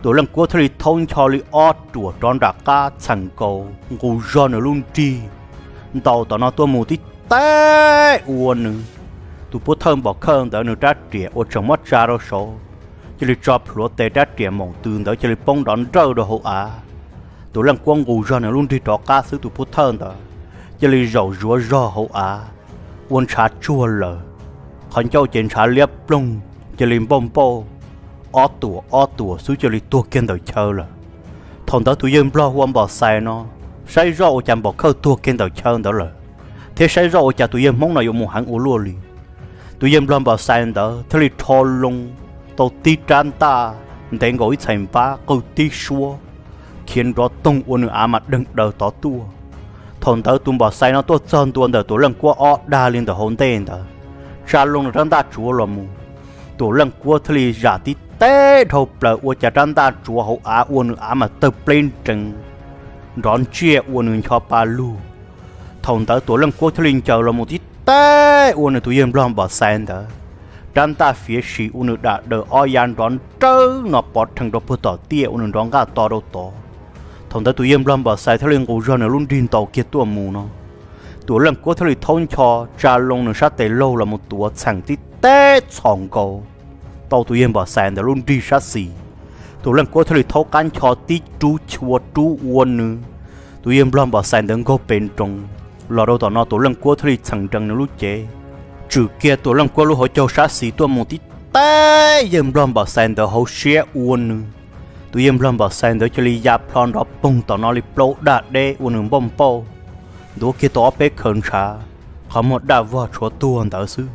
Tuam Leej Kuab thiaj li thaub ncho li ob ruam rov nram qab txheem nkaus nqus zog nws lub nrig ntaus tom no tuaj mus tib teb ua nws tus pub thawj Npom Khawj ntawd nws rab riam uas tseem muab tsa rau saud cia li tso plhuav tes rab riam maum tw ntawd cia li poob nrov nrawj rau hauv av. Tuam Leej Kuab nqus zog nws lub nrig rov qab xwb tus pub thawj ntawd cia li zaum zuav zog hauv av, ua ntshav tsuag lawm. Qhov ncauj ces ntshav liab ploog, cia li npauj npauj, ob tuam ob tuam xwb cia li tuag kiag ntawm chaw lawm. Thaum ntawd tus yawg nplog hu ua Npom Xais no saib zoj ua cas Npom Khawj tuag kiag ntawm chaw ntawd lawm, thiab saib zoj ua cas tus yawg Hmoob no yuav mus heev ua luaj li. Tus yawg nplog Npom Xais ntawd thiaj li rho loo tau tib rab ntaj ntev nkaus ib txhais npab qw tib suab, khiav nrov toog ua nws av mas deeg daws tod tuaj. Thaum ntawd tus Npom Xais no tuaj txog ntua ntawm Tuam Leej Kuab ob dag li ntawm hauv ntej ntawd, tsa loo nws rab ntaj tsuav los mus. Tuam Leej Kuab thiaj li zam tib teb dhau plaws ua cas rab ntaj tsuav hauv av ua nws av mas tawg pleb nrees, nrov ntsiaj ua nws ncho pa lug. Thaum ntawd Tuam Leej Kuab thiaj li ncaws los mus tib teb ua nws tus yawg nplog Npom Xais ntawd, rab ntaj fiav sim ua nws dam daws ob yav nrov nrawb no pov rhees rau puag tom tiaj ua nws nrov nqaj to rau tod. Thaum ntawd tus yawg nplog Npam Xais thiaj li nqus zog nws lub nrig ntaus kiag tuaj mus no. Tus Leej Kuab thiaj li thaub ncho tsa loo nws sab tes laug los mus tuav txheem tib teb txhos nkaus tau tus yawg Npam Xais ntawd lub nrig sab xis. Tus Leej Kuab thiaj li thaub qab ncho tib rub chua rub ua nws. Tus yawg nplog Npam Xais ntawd nkaug pes nroos los rau tom no, tus Leej Kuab thiaj li txheem nrees nws lub cev, tswm kiag tus Leej Kuab lub hauv caug sab xis tuaj mus tib teb yawg nplog Npam Xais ntawd hauv siab ua nws. Tus yawg nplog Npam Xais ntawd cia li ya plho nrov poog tom no li plaub daj deb ua nws npauj npauj, ntuav kiag tau ob peb khaws ntshav, qhov muag daj vog tshuav tuag ntawd xwb.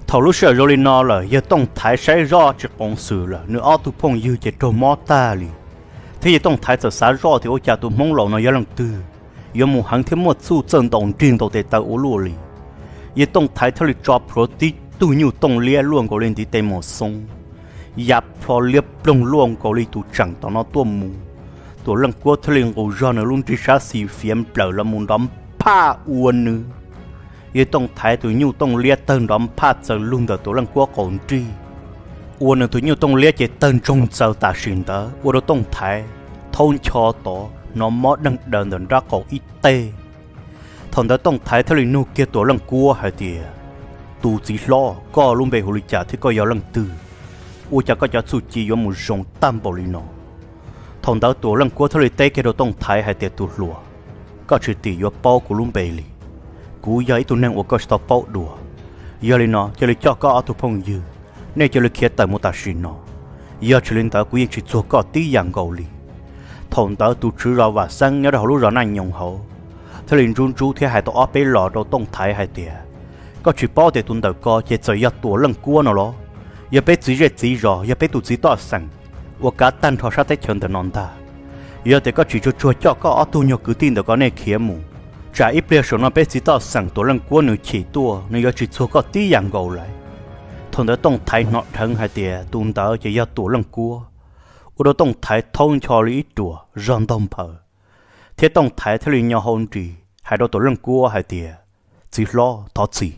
Thaum lub sij hawm zoo li no lawm, yawg Tooj Thaiv saib zoj tsis qoov xwm lawm, nws ob tug phooj ywg ces raug mob tag li. Thiab yawg Tooj Thaiv txawm xav zoj tias ua cas tus Hmoob laus no yog leej twg yuav mus heev thiab muaj txuj txawj ntaus nrig ntaus tes taw ua luaj li. Yawg Tooj Thaiv thiaj li tso plhuav tib tug nyuj tooj liab luaj nkaus li ntiv tes muam xoo, ya plho liab ploog luaj nkaus li tus tseem tom no tuaj mus. Tuam Leej Kuab thiaj li nqus zog nws lub nrig sab xis fiav nplawm los mus nrov nphaj ua nws. Yawg Tooj Thaiv tus nyuj tooj liab tawg nrov nphaj txaws lug ntawm Tuam Leej Kuab qaum nrig, ua nws tus nyuj tooj liab ces tawg ntsoog txaws tam sim ntawd ua rau Tooj Thaiv thaub ncho tod hnov mob deeg daws ntawm nrab qaum ib teg. Thaum ntawd Tooj Thaiv thiaj li nug kiag Tuam Leej Kuab hais tias, tus txiv hlob, koj lub npe hu li cas thiab koj yog leej twg? Ua cas koj cov txuj ci yuav mus zoo tag npaum li no? Thaum ntawd Tuam Leej Kuab thiaj li teb kiag rau Tooj Thaiv hais tias, tus hluas, koj tsis tim yuav paub kuv lub npe li. Kuv yog ib tug neeg uas koj tsis tau paub dua. Yog li no cia li coj koj ob tug phooj ywg, nej cia li khiav tawm mus tam sim no. Yog tsis li ntawd kuv yeej tsis txuag koj tib yam nkaus li. Thaum ntawd tus tswv zos Vam Xeeb nyob rau hauv lub zos Naj Nyoos hauv thiaj li ntsub ntsub thiab hais tau ob peb los rau Tooj Thaiv hais tias, koj tsis paub tias tus ntawm ko ces txawm yog Tuam Leej Kuab no los? Yog peb txiv zej txiv zos, yog peb tus txiv toj xeem uas kav tag nrho sab teb chaws ntawm no ntag. Yog tias koj tsis tsuag tsuag coj koj ob tug nyuag kwv tij ntawm ko nej khiav mus, tsam ib pliag saum no peb txiv toj xeem Tuam Leej Kuab nws chim tuaj nws yuav tsis txuag koj tib yam nkaus lawm. Thaum ntawd Tooj Thaiv hnov dheev hais tias tus ntawd ces yog Tuam Leej Kuab, ua rau Tooj Thaiv thaub ncho li ib ruam zog ntaug nphaws, thiab Tooj Thaiv thiaj li nyo hau nris hais rau Tuam Leej Kuab hais tias, txiv hlob, thov txim,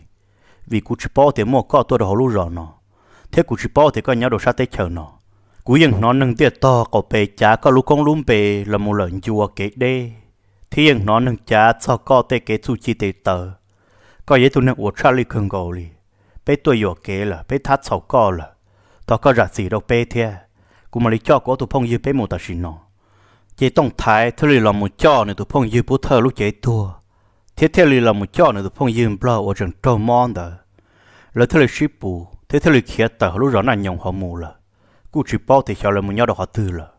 vim kuv tsis paub tias muaj koj tuaj rau hauv lub zos no, thiab kuv tsis paub tias koj nyob rau sab teb chaws no. Kuv yeej hnov neeg ntiaj tog qaum pes cav koj lub koob lub npe los mus lawm ncua kev deb, thiab yeej hnov neeg cav txog koj tej kev txuj ci tes taw. Koj yog ib tug neeg uas tshaj lij kawg nkaus li. Peb tuaj yuam kev lawm, peb thab txhaum koj lawm, thov koj zam txim rau peb thiab. Kuv mam li coj kuv ob tug phooj ywg peb mus tam sim no. Ces Tooj Thaiv thiaj li los mus coj nws tus phooj ywg Pub Thawj lub cev tuag, thiab thiaj li los mus coj nws tus phooj ywg Nplog uas tseem raug mob ntawd. Lawv thiaj li sib pus thiab thiaj li khiav tawm hauv lub zos Naj Nyoos hauv mus lawm, kuj tsis paub tias xyov lawv mus nyob rau qhov twg lawm.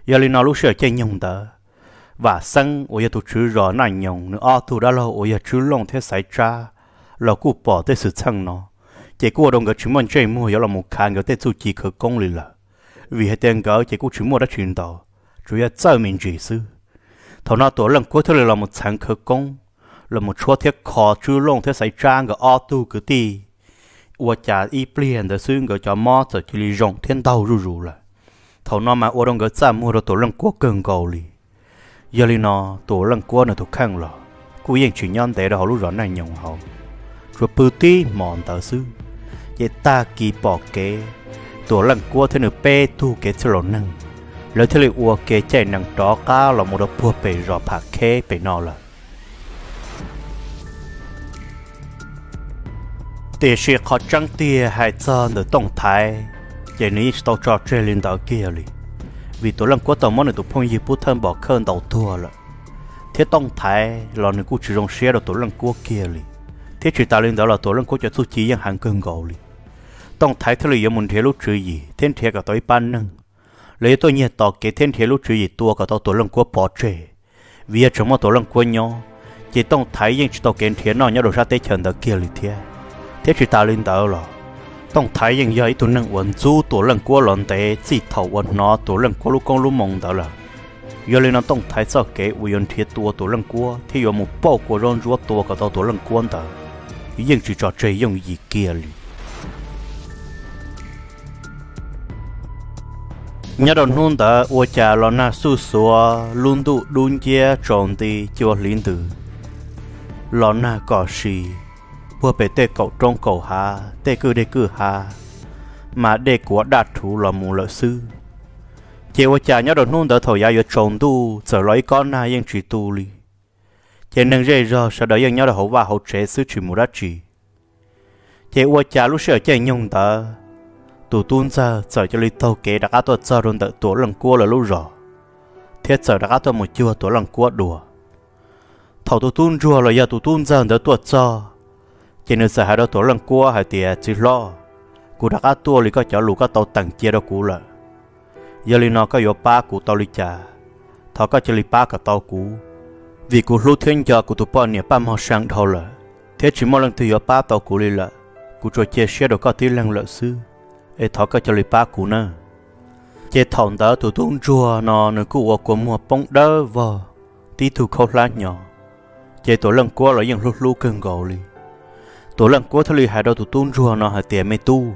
Yog li no lub sij hawm caij nyoog ntawd, Vam Xeeb uas yog tus tswv zos Naj Nyoos nws ob tug dab laug uas yog Tswb Looj thiab Xaiv Tsab los kuj pom tej xwm txheej no, ces kuj ua rau nkawd tsis muaj ntsej muag yuav los mus khav nkawd tej txuj ci khawv koob li lawm, vim hais tias nkawd ces kuj tsis muaj dab tsi ntau, tsuas yog txawj me ntsis xwb. Thaum no Tuam Leej Kuab thiaj li los mus txheev khawv koob, los mus tshuab thiab kho Tswb Looj thiab Xaiv Tsab nkawd ob tug kwv tij, ua cas ib pliag ntawd xwb nkawd cov mob txawm cia li zoo thiab ntaug zuj zus lawm. Thaum no mas ua rau nkawd txaj muag rau Tuam Leej Kuab kawg nkaus li. Yog li no, Tuam Leej Kuab nws tus kheej los kuj yeej tsis nyob ntev rau hauv lub zos Naj Nyoos hauv, tsuas pw tib hmos ntawd xwb, ces tag kis pom kev, Tuam Leej Kuab thiab nws peb tug kev txwj laus neeg, lawv thiaj li ua ke caij nees rov qab los mus rau puag pem zos Pham Kheb pem no lawm. Tiam sis qhov tseeb tiag hais txog ntawm Tooj Thaiv, ces nws yeej tsis tau tso tseg li ntawd kiag li, vim Tuam Leej Kuab tau muab nws tus phooj ywg Pub Thawj Npom Khawj ntaus tuag lawm, thiab Tooj Thaiv los nws kuj tsis zoo siab rau Tuam Leej Kuab kiag li, thiab tsis tas li ntawd los Tuam Leej Kuab cov txuj ci yeej heev kawg nkaus li. Tooj Thaiv thiaj li yuav mus nrhiav lub tswv yim thiab nrhiav kom tau ib pab neeg, lawv yuav tuaj nyiag tos kev thiab nrhiav lub tswv yim tua kom tau Tuam Leej Kuab pov tseg. Vim yog tseem muaj Tuam Leej Kuab nyob, ces Tooj Thaiv yeej tsis tau kev nrhiav noj nyob rau sab teb chaws ntawd kiag li thiab. Thiab tsis tas li ntawd los, Tooj Thaiv yeej yog ib tug neeg uas ntxub Tuam Leej Kuab los ntev txij thaum uas hnov Tuam Leej Kuab lub koob lub moo ntawd lawm. Yog li no Tooj Thaiv txoj kev uas yuav nrhiav tua Tuam Leej Kuab thiab yuav mus pauj kua zaub ntsuab tua kom tau Tuam Leej Kuab ntawd yeej tsis tso tseg yooj yim kiag li. Nyob rau hnub ntawd ua cas los nag xuj xuav, lub ntuj dub nciab tsaus nti cua hliv ntws, los nag kom si, puag pem tej kaum roob kaum hav, tej kwj deg kwj hav, mas dej kuav daj rhuv los mus lawm xwb. Ces ua cas nyob rau hnub ntawd thaum yav yuav tsaus ntuj txawm los ib kob nag yeej tsis tu li. Ces neeg zej zog sawv daws yeej nyob rau hauv vaj hauv tsev xwb tsis mus dab tsi. Ces ua cas lub sij hawm caij nyoog ntawd, tus tub ntxawg txawm cia li taug kev rov qab tuaj txog rau ntawm Tuam Leej Kuab lawv lub zos, thiab txawm rov qab tuaj mus cuag Tuam Leej Kuab dua. Thaum tus tub ntsuag los yog tus tub ntxawg ntawd tuaj txog, ces nws txawm hais rau Tuam Leej Kuab hais tias, Txiv hlob, kuv rov qab tuaj li koj cov lus koj tau teem cia rau kuv lawm. Yog li no koj yuav pab kuv tau li cas, thov koj cia li pab kom tau kuv, vim kuv hlub thiab nco kuv tus poj niam Paj Mog See dhau lawm, thiab tsis muaj leej twg yuav pab tau kuv li lawm. Kuv tsuas cia siab rau koj tib leeg lawm xwb, es thov koj cia li pab kuv nawb. Ces thaum ntawd tus tub ntsuag no nws kuj ua kua muag poob dawb vog, tib tug khaub hlab hnyo, ces Tuam Leej Kuab los yeej hlub hlub kawg nkaus li. Tuam Leej Kuab thiaj li hais rau tus tub ntsuag no hais tias, Me tub,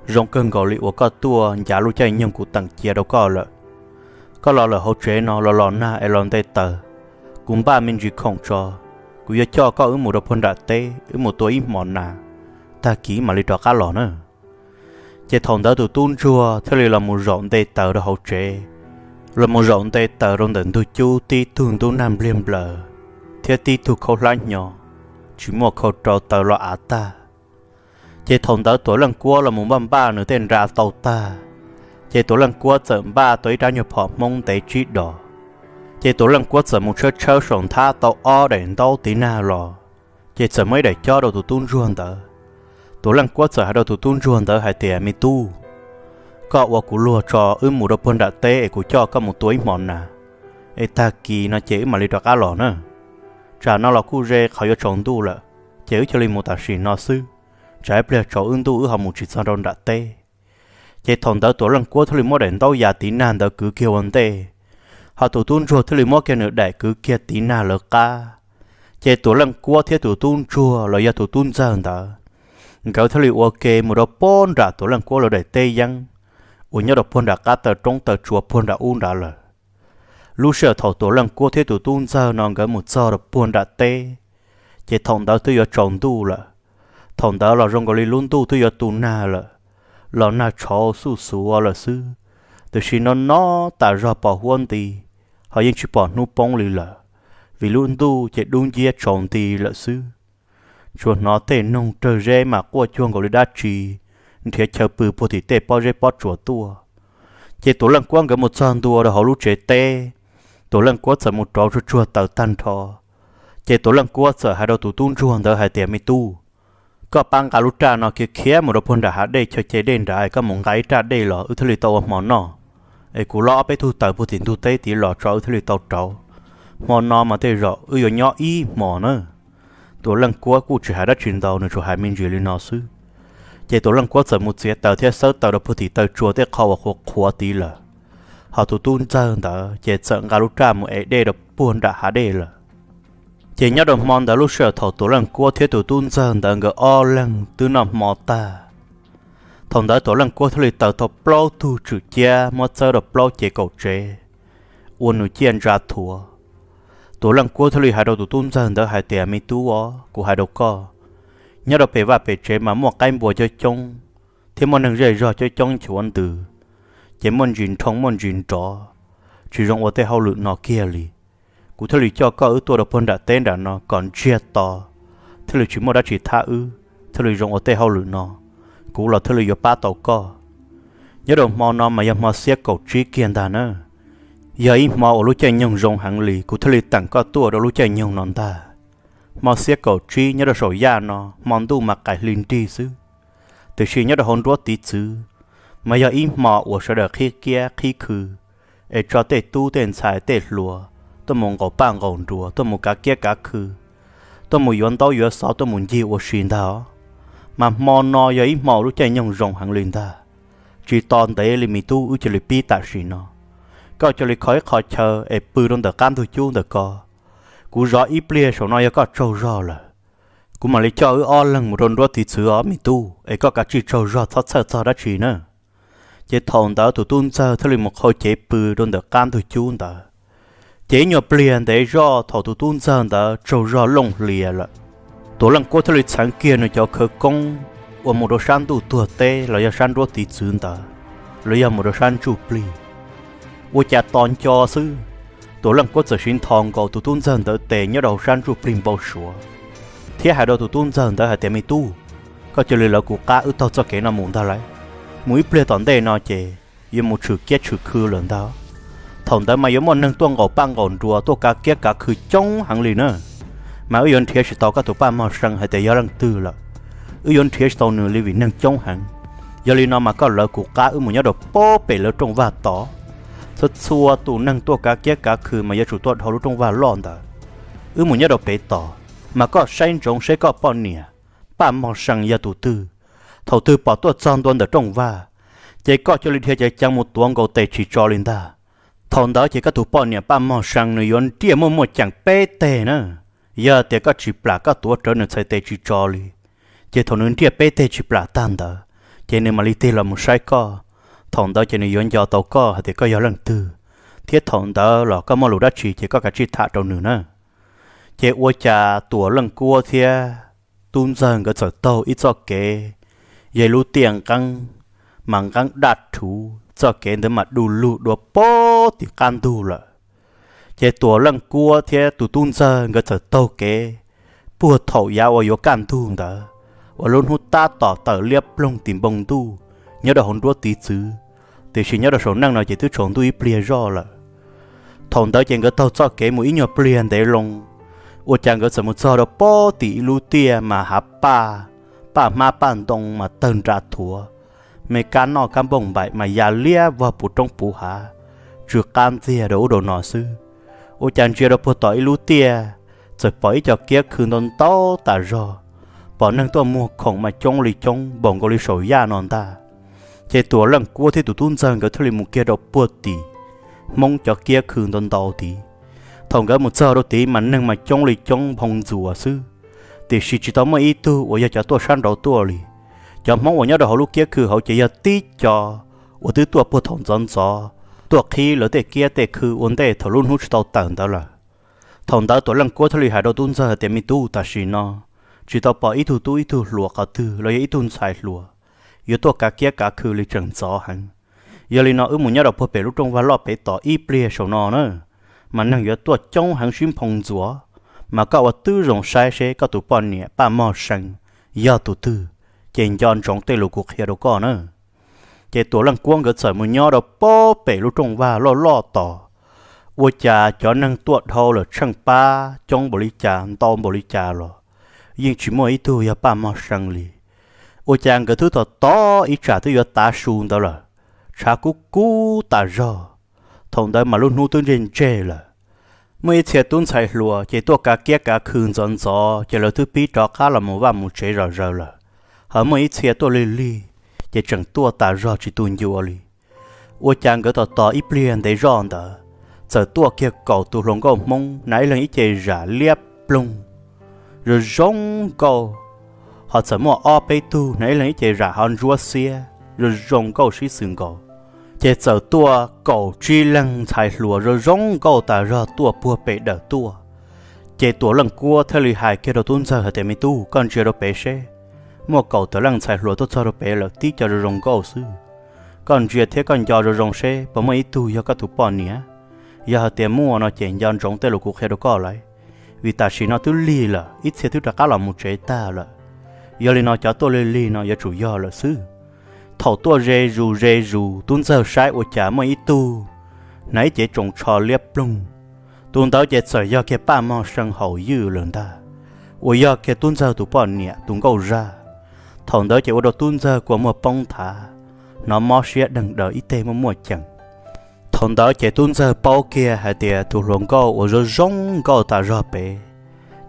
zoo kawg nkaus li uas koj tuaj ncav lub caij nyoog kuv teem cia rau koj lawm. Koj los lawm hauv tsev no los los nag es los nte taws, kuv npaj me ntsis khoom tso, kuv yuav coj koj wb mus rau puag nram teb wb mus tua ib hmos nas, tag kis mam li rov qab los na. Ces thaum ntawd tus tub ntsuag thiaj li los mus zaum nte taws rau hauv tsev, los mus zaum nte taws rau ntawm ntug cub tib tug ntub nag npliag nplaws, thiab tib tug khaub hlab hnyo, tsis muaj khau rau taws los av tag. Ces thaum ntawd Tuam Leej Kuab los mus npaj npaj nws tej nra tau tag, ces Tuam Leej Kuab txawm npaj tau ib rab nyuag phom Hmoob ntev tsib dos. Ces Tuam Leej Kuab txawm mus tshawb tshawb saum nthab tau ob daim ntaub tiv nag los, ces txawm muab ib daim cob rau tus tub ntsuag ntawd. Tuam Leej Kuab txawm hais rau tus tub ntsuag ntawd hais tias, Me tub, koj ua kuv luag tso, wb mus rau puag nram teb es kuv coj koj mus tua ib hmos nas, es tag kis no ces wb mam li rov qab los na. Tsam no los kuj ze qhov yuav tsaus ntuj lawm, ces wb cia li mus tam sim no xwb, tsam ib pliag tsaus wb ntuj wb ho mus tsis txog rau nram teb. Ces thaum ntawd Tuam Leej Kuab thiaj li muab daim ntaub ya tiv nag ntawd kwv kiag ua ntej, ho tus tub ntsuag thiaj li muab kiag nws daim kwv kiag tiv nag lawv qab. Ces Tuam Leej Kuab thiab tus tub ntsuag los yog tus tub ntxawg ntawd, nkawd thiaj li ua ke mus rau puag nram Tuam Leej Kuab lawv daim teb yeeb uas nyob rau puag nram qab taw roob taw tsua puag nram ub nrad lawm. Lub sij hawm thaum Tuam Leej Kuab thiab tus tub ntxawg no nkawd mus txog rau puag nram teb, ces thaum ntawd twb yuav tsaus ntuj lawm. Thaum ntawd los zoo nkaus li lub ntuj twb yuav tu nag lawm, los nag tshauv xuj xuav lawm xwb, tiam sis no no tas zog pom huab nti, ho yeej tsis pom hnub poob li lawm, vim lub ntuj ces dub nciab tsaus nti lawm xwb. Tsuas hnov tej noog rawg zeb mas quaj cuag nkaus li dab tsi nrhiav chaw pw puag tim tej pob zeb pob tsuas tuaj. Ces Tuam Leej Kuab nkawd mus txog ntua rau hauv lub tsev teb, Tuam Leej Kuab txawm mus rauv tsuag tsuag taws tag nrho. Ces Tuam Leej Kuab txawm hais rau tus tub ntsuag ntawd hais tias, Me tub, koj pab nqa lub raj no khiav khiav mus rau puag nram hav dej chaw ce dej nrad, koj mus nqa ib raj dej los wb thiaj li tau ua hmo noj. Es kuv lob ob peb tug taws puag tim ntug teb tid los tso wb thiaj li tau rauv. Hmo no mas tej zaum wb yuav nyob ib hmos na. Tuam Leej Kuab kuj tsis hais dab tsi ntau, nws tsuas hais me ntsis li no xwb. Ces Tuam Leej Kuab txawm mus txiav taws thiab xawb taws rau puag tim taw tsua tej qho uas qhuav qhuav tid lawm. Ho tus tub ntxawg ntawd ces txawm nqa lub raj mus ev dej rau puag nram hav dej lawm. Ces nyob rau hmo ntawd lub sij hawm thaum Tuam Leej Kuab thiab tus tub ntxawg ntawd nkawd ob leeg twb noj hmo tag, thaum ntawd Tuam Leej Kuab thiaj li taws tau plaub tug tswm ciab muab txawb rau plaub cev kaum tsev, ua nws ciaj ntsa thuav. Tuam Leej Kuab thiaj li hais rau tus tub ntxawg ntawd hais tias, Me tub os, kuv hais rau koj, nyob rau pem vaj pem tsev mas muaj qaib npua coob coob, thiab muaj neeg zej zog coob coob nchuav ntws, ces muaj ntsis nrhoo muaj ntsis nrov, tsis zoo ua tej hauj lwm no kiag li. Kuv thiaj li coj koj wb tuaj rau puag nram teb nram no kom ntsiag to, thiaj li tsis muaj dab tsi thab wb, thiaj li zoo ua tej hauj lwm no, kuv los thiaj li yuav pab tau koj. Nyob rau hmo no mas yog hmo xiab kaum tsib kiag ntag na, yog ib hmo uas lub caij nyoog zoo heev li, kuv thiaj li teem koj tuaj rau lub caij nyoog no ntag. Hmo xiab kaum tsib nyob rau saum yaj no hmo ntuj mas qaim hli nrig xwb, tiam sis nyob rau hauv nruab tiv txwv mas yog ib hmo uas sawv daws qhib kiab qhib khw, es tso tej tub tej ntxhais tej hluas tuaj mus nqaum paj nqaum nruas, tuaj mus kav kiab kav khw, tuaj mus yuav ntaub yuav xov, tuaj mus ncig ua si ntag os. Mas hmo no yog ib hmo lub caij nyoog zoo heev li ntag. Tsis to ntev li me tub, wb cia li pib tam sim no. Koj cia li kho ib qho chaw es pw rau ntawm qab ntug cub ntawm ko. Kuv zov ib pliag saum no yog koj tsaug zog lawm, kuv mam li coj wb ob leeg mus rau nruab tiv txwv os me tub, es koj kav tsij tsaug zog txhob txhawj txog dab tsi na. Ces thaum ntawd tus tub ntxawg thiaj li mus qhau cev pw rau ntawm qab ntug cub ntawd. Ces ib nyuag pliag ntev zoj thaum tus tub ntxawg ntawd tsaug zog looj hlias lawm, Tuam Leej Kuab thiaj li txheev kiag nws cov khawv koob uas mus rau sab ntuj tuag teb los yog sab nruab tiv txwv ntawd, los yog mus rau sab ntsuj plig. Ua cas tos nco xwb, Tuam Leej Kuab txawm siv nthos nkaus tus tub ntxawg ntawd tes nyob rau hauv sab ntsuj plig npau suav, thiab hais rau tus tub ntxawg ntawd hais tias, Me tub, koj cia li lawv kuv qab wb taug txoj kev no mus ntag lauj. Mus ib pliag tom ntej no ces yuav mus tshwm kiab tshwm khw lawm ntag. Thaum ntawd mas yuav muaj neeg tuaj nqaum paj nqaum nruas tuaj kav kiab kav khw coob heev li na. Mas wb yuav nrhiav tsis tau koj tus Paj Mog See hais tias yog leej twg lawm. Wb yuav nrhiav tsis tau nws li vim neeg coob heev. Yog li no mas koj lawv kuv qab wb mus nyob rau pob pem lawv rooj vag tod. Txhua txhua tus neeg tuaj kav kiab kav khw mas yuav tsum tuaj dhau lub rooj vag loj ntawd. Wb mus nyob rau pem tod, mas koj saib ntsoov seb koj poj niam Paj Mog See yog tus twg. Thaum twg pom tuaj txog ntua ntawm rooj vag, ces koj cia li dhia ceev ceev mus tuav nkaus tes tsis tso li ntag. Thaum ntawd ces koj tus poj niam Paj Mog See nws yuav nriaj muaj muaj ceem peb teg na. Yog tias koj tsis plam koj tuav rawv nws txhais tes tsis tso li, ces thaum nws nriaj peb teg tsis plam tag ntawd, ces nws mam li tig los mus saib koj. Thaum ntawd ces nws yuav nco tau koj hais tias koj yog leej twg, thiab thaum ntawd los koj muaj lus dab tsi ces koj kav tsij tham rau nws na. Ces ua cas Tuam Leej Kuab thiab tub ntxawg nkawd txawm taug ib txoj kev, yog ib lub tiaj nqeeb, mas nqeeb daj rhuv, txoj kev ntawd mas du lug dua pob tim qab ntug lawm. Ces Tuam Leej Kuab thiab tus tub ntxawg nkawd txawm taug kev puag thaum yav uas yuav kaj ntug ntawd, uas lub hnub tab tom tawm liab ploog tim npoo ntuj nyob rau hauv nruab tiv txwv, tiam sis nyob rau saum neej no ces twb tsaus ntuj ib pliag zoj lawm. Thaum ntawd ces nkawd taug txoj kev mus ib nyuag pliag ntev loo, ua cas nkawd txawm mus txog rau pob tim ib lub tiaj mas hav paj, paj hmab paj ntoo mas tawg nra thuav, me kab noj kab npauj npaim mas ya liab vog puv roob puv hav, tsw qab ntxiag rau ub rau no xwb. Ua cas ntsia rau puag tom ib lub tiaj, txawm pom ib co kiab khw ntau ntau tas zog, pom neeg tuaj muag khoom mas coob li coob npaum nkaus li saum yaj no ntag. Ces Tuam Leej Kuab thiab tus tub ntxawg nkawd thiaj li mus kiag rau puag tim Hmoob cov kiab khw ntau ntau tid. Thaum nkawd mus txog rau tid mas neeg mas coob li coob nphoo ntxuas xwb, tiam sis tsis tau muaj ib tug uas yog cov tuaj sab nraud tuaj li. Cov Hmoob uas nyob rau hauv lub kiab khw hauv ces yog tib co uas twb tuaj puag thaum ntxov ntxov, tuaj qhib lawv tej kiab tej khw ua ntej thaum lub hnub tsis tau tawm ntawd lawm. Thaum ntawd Tuam Leej Kuab thiaj li hais rau tub ntxawg hais tias, Me tub, tam sim no tsis tau pom ib tug tub ib tug hluas qhov twg los yog ib tug ntxhais hluas yuav tuaj kav kiab kav khw li, tseem ntxov heev. Yog li no wb mus nyob rau puag pem lub rooj vag loj pem tod ib pliag saum no na, mas neeg yuav tuaj coob heev sib nphoo ntxuas, mas koj ua tib zoo saib seb koj tus poj niam Paj Mog See yog tus twg, ces nco ntsoov tej lus kuv qhia rau koj na. Ces Tuam Leej Kuab nkawd txawm mus nyob rau pob pem lub rooj vag loj loj tod. Ua cas cov neeg tuaj dhau lawm tsheej pab coob npaum li cas ntau npaum li cas los yeej tsis muaj ib tug yog Paj Mog See li. Ua cas nkawd twb tos tos ib tsam twb yuav tav su ntawd lawm, tshav kub kub tas zog. Thaum ntawd mas lub hnub twb ntseg ntseg lawm. Muaj ib txhia tub ntxhais hluas ces tuaj kav kiab kav khw ntxov ntxov ces lawv twb pib rov qab los mus vaj mus tsev zom zaws lawm. Ho muaj ib txhia tuaj lig lig ces tseem tuaj tas zog tsis tu ncua li. Ua cas nkawd tos tos ib pliag ntev zoj ntawd, txawm tuaj kiag kaum tus hluas nkauj Hmoob hnav ib leeg ib ce zam liab ploog, zoo zoo nkauj. Ho txawm muaj ob peb tug hnav ib leeg ib ce zam hauv ntsuab xiab zoo zoo nkauj sib xws nkaus. Ces txawm tuaj kaum tsib leeg ntxhais hluas zoo zoo nkauj tas zog tuaj puag pem dawm tuaj. Ces Tuam Leej Kuab thiaj li hais kiag rau tub ntxawg hais tias, Me tub, koj ntsia rau pem seb, muaj kaum tawm leej ntxhais hluas tuaj txog rau pem lawm, tib co zoo zoo nkauj xwb. Koj ntsia thiab koj nco zoo zoo seb puas muaj ib tug yog koj tus poj niam. Yog hais tias muaj no ces nco ntsoov tej lus kuv qhia rau koj lauj, vim tam sim no twb lig lawm, ib txhia twb rov qab los mus tsev tag lawm. Yog li no cov tuaj lig lig no yuav tsum yog lawm xwb. Thaum tuaj ze zus ze zus, tub ntxawg saib ua cas muaj ib tug hnav ib cev tsoos tsho liab ploog. Tus ntawd ces txawm yog kiag Paj Mog See haus ywj lawm ntag, uas yog kiag tub ntxawg tus poj niam tus nkauj zaj. Thaum ntawd ces ua rau tub ntxawg kua muag poob nthav, hnov mob siab deeg daws ib teg muaj muaj ceem. Thaum ntawd ces tub ntxawg paub kiag hais tias tus hluas nkauj uas zoo zoo nkauj tas zog pem,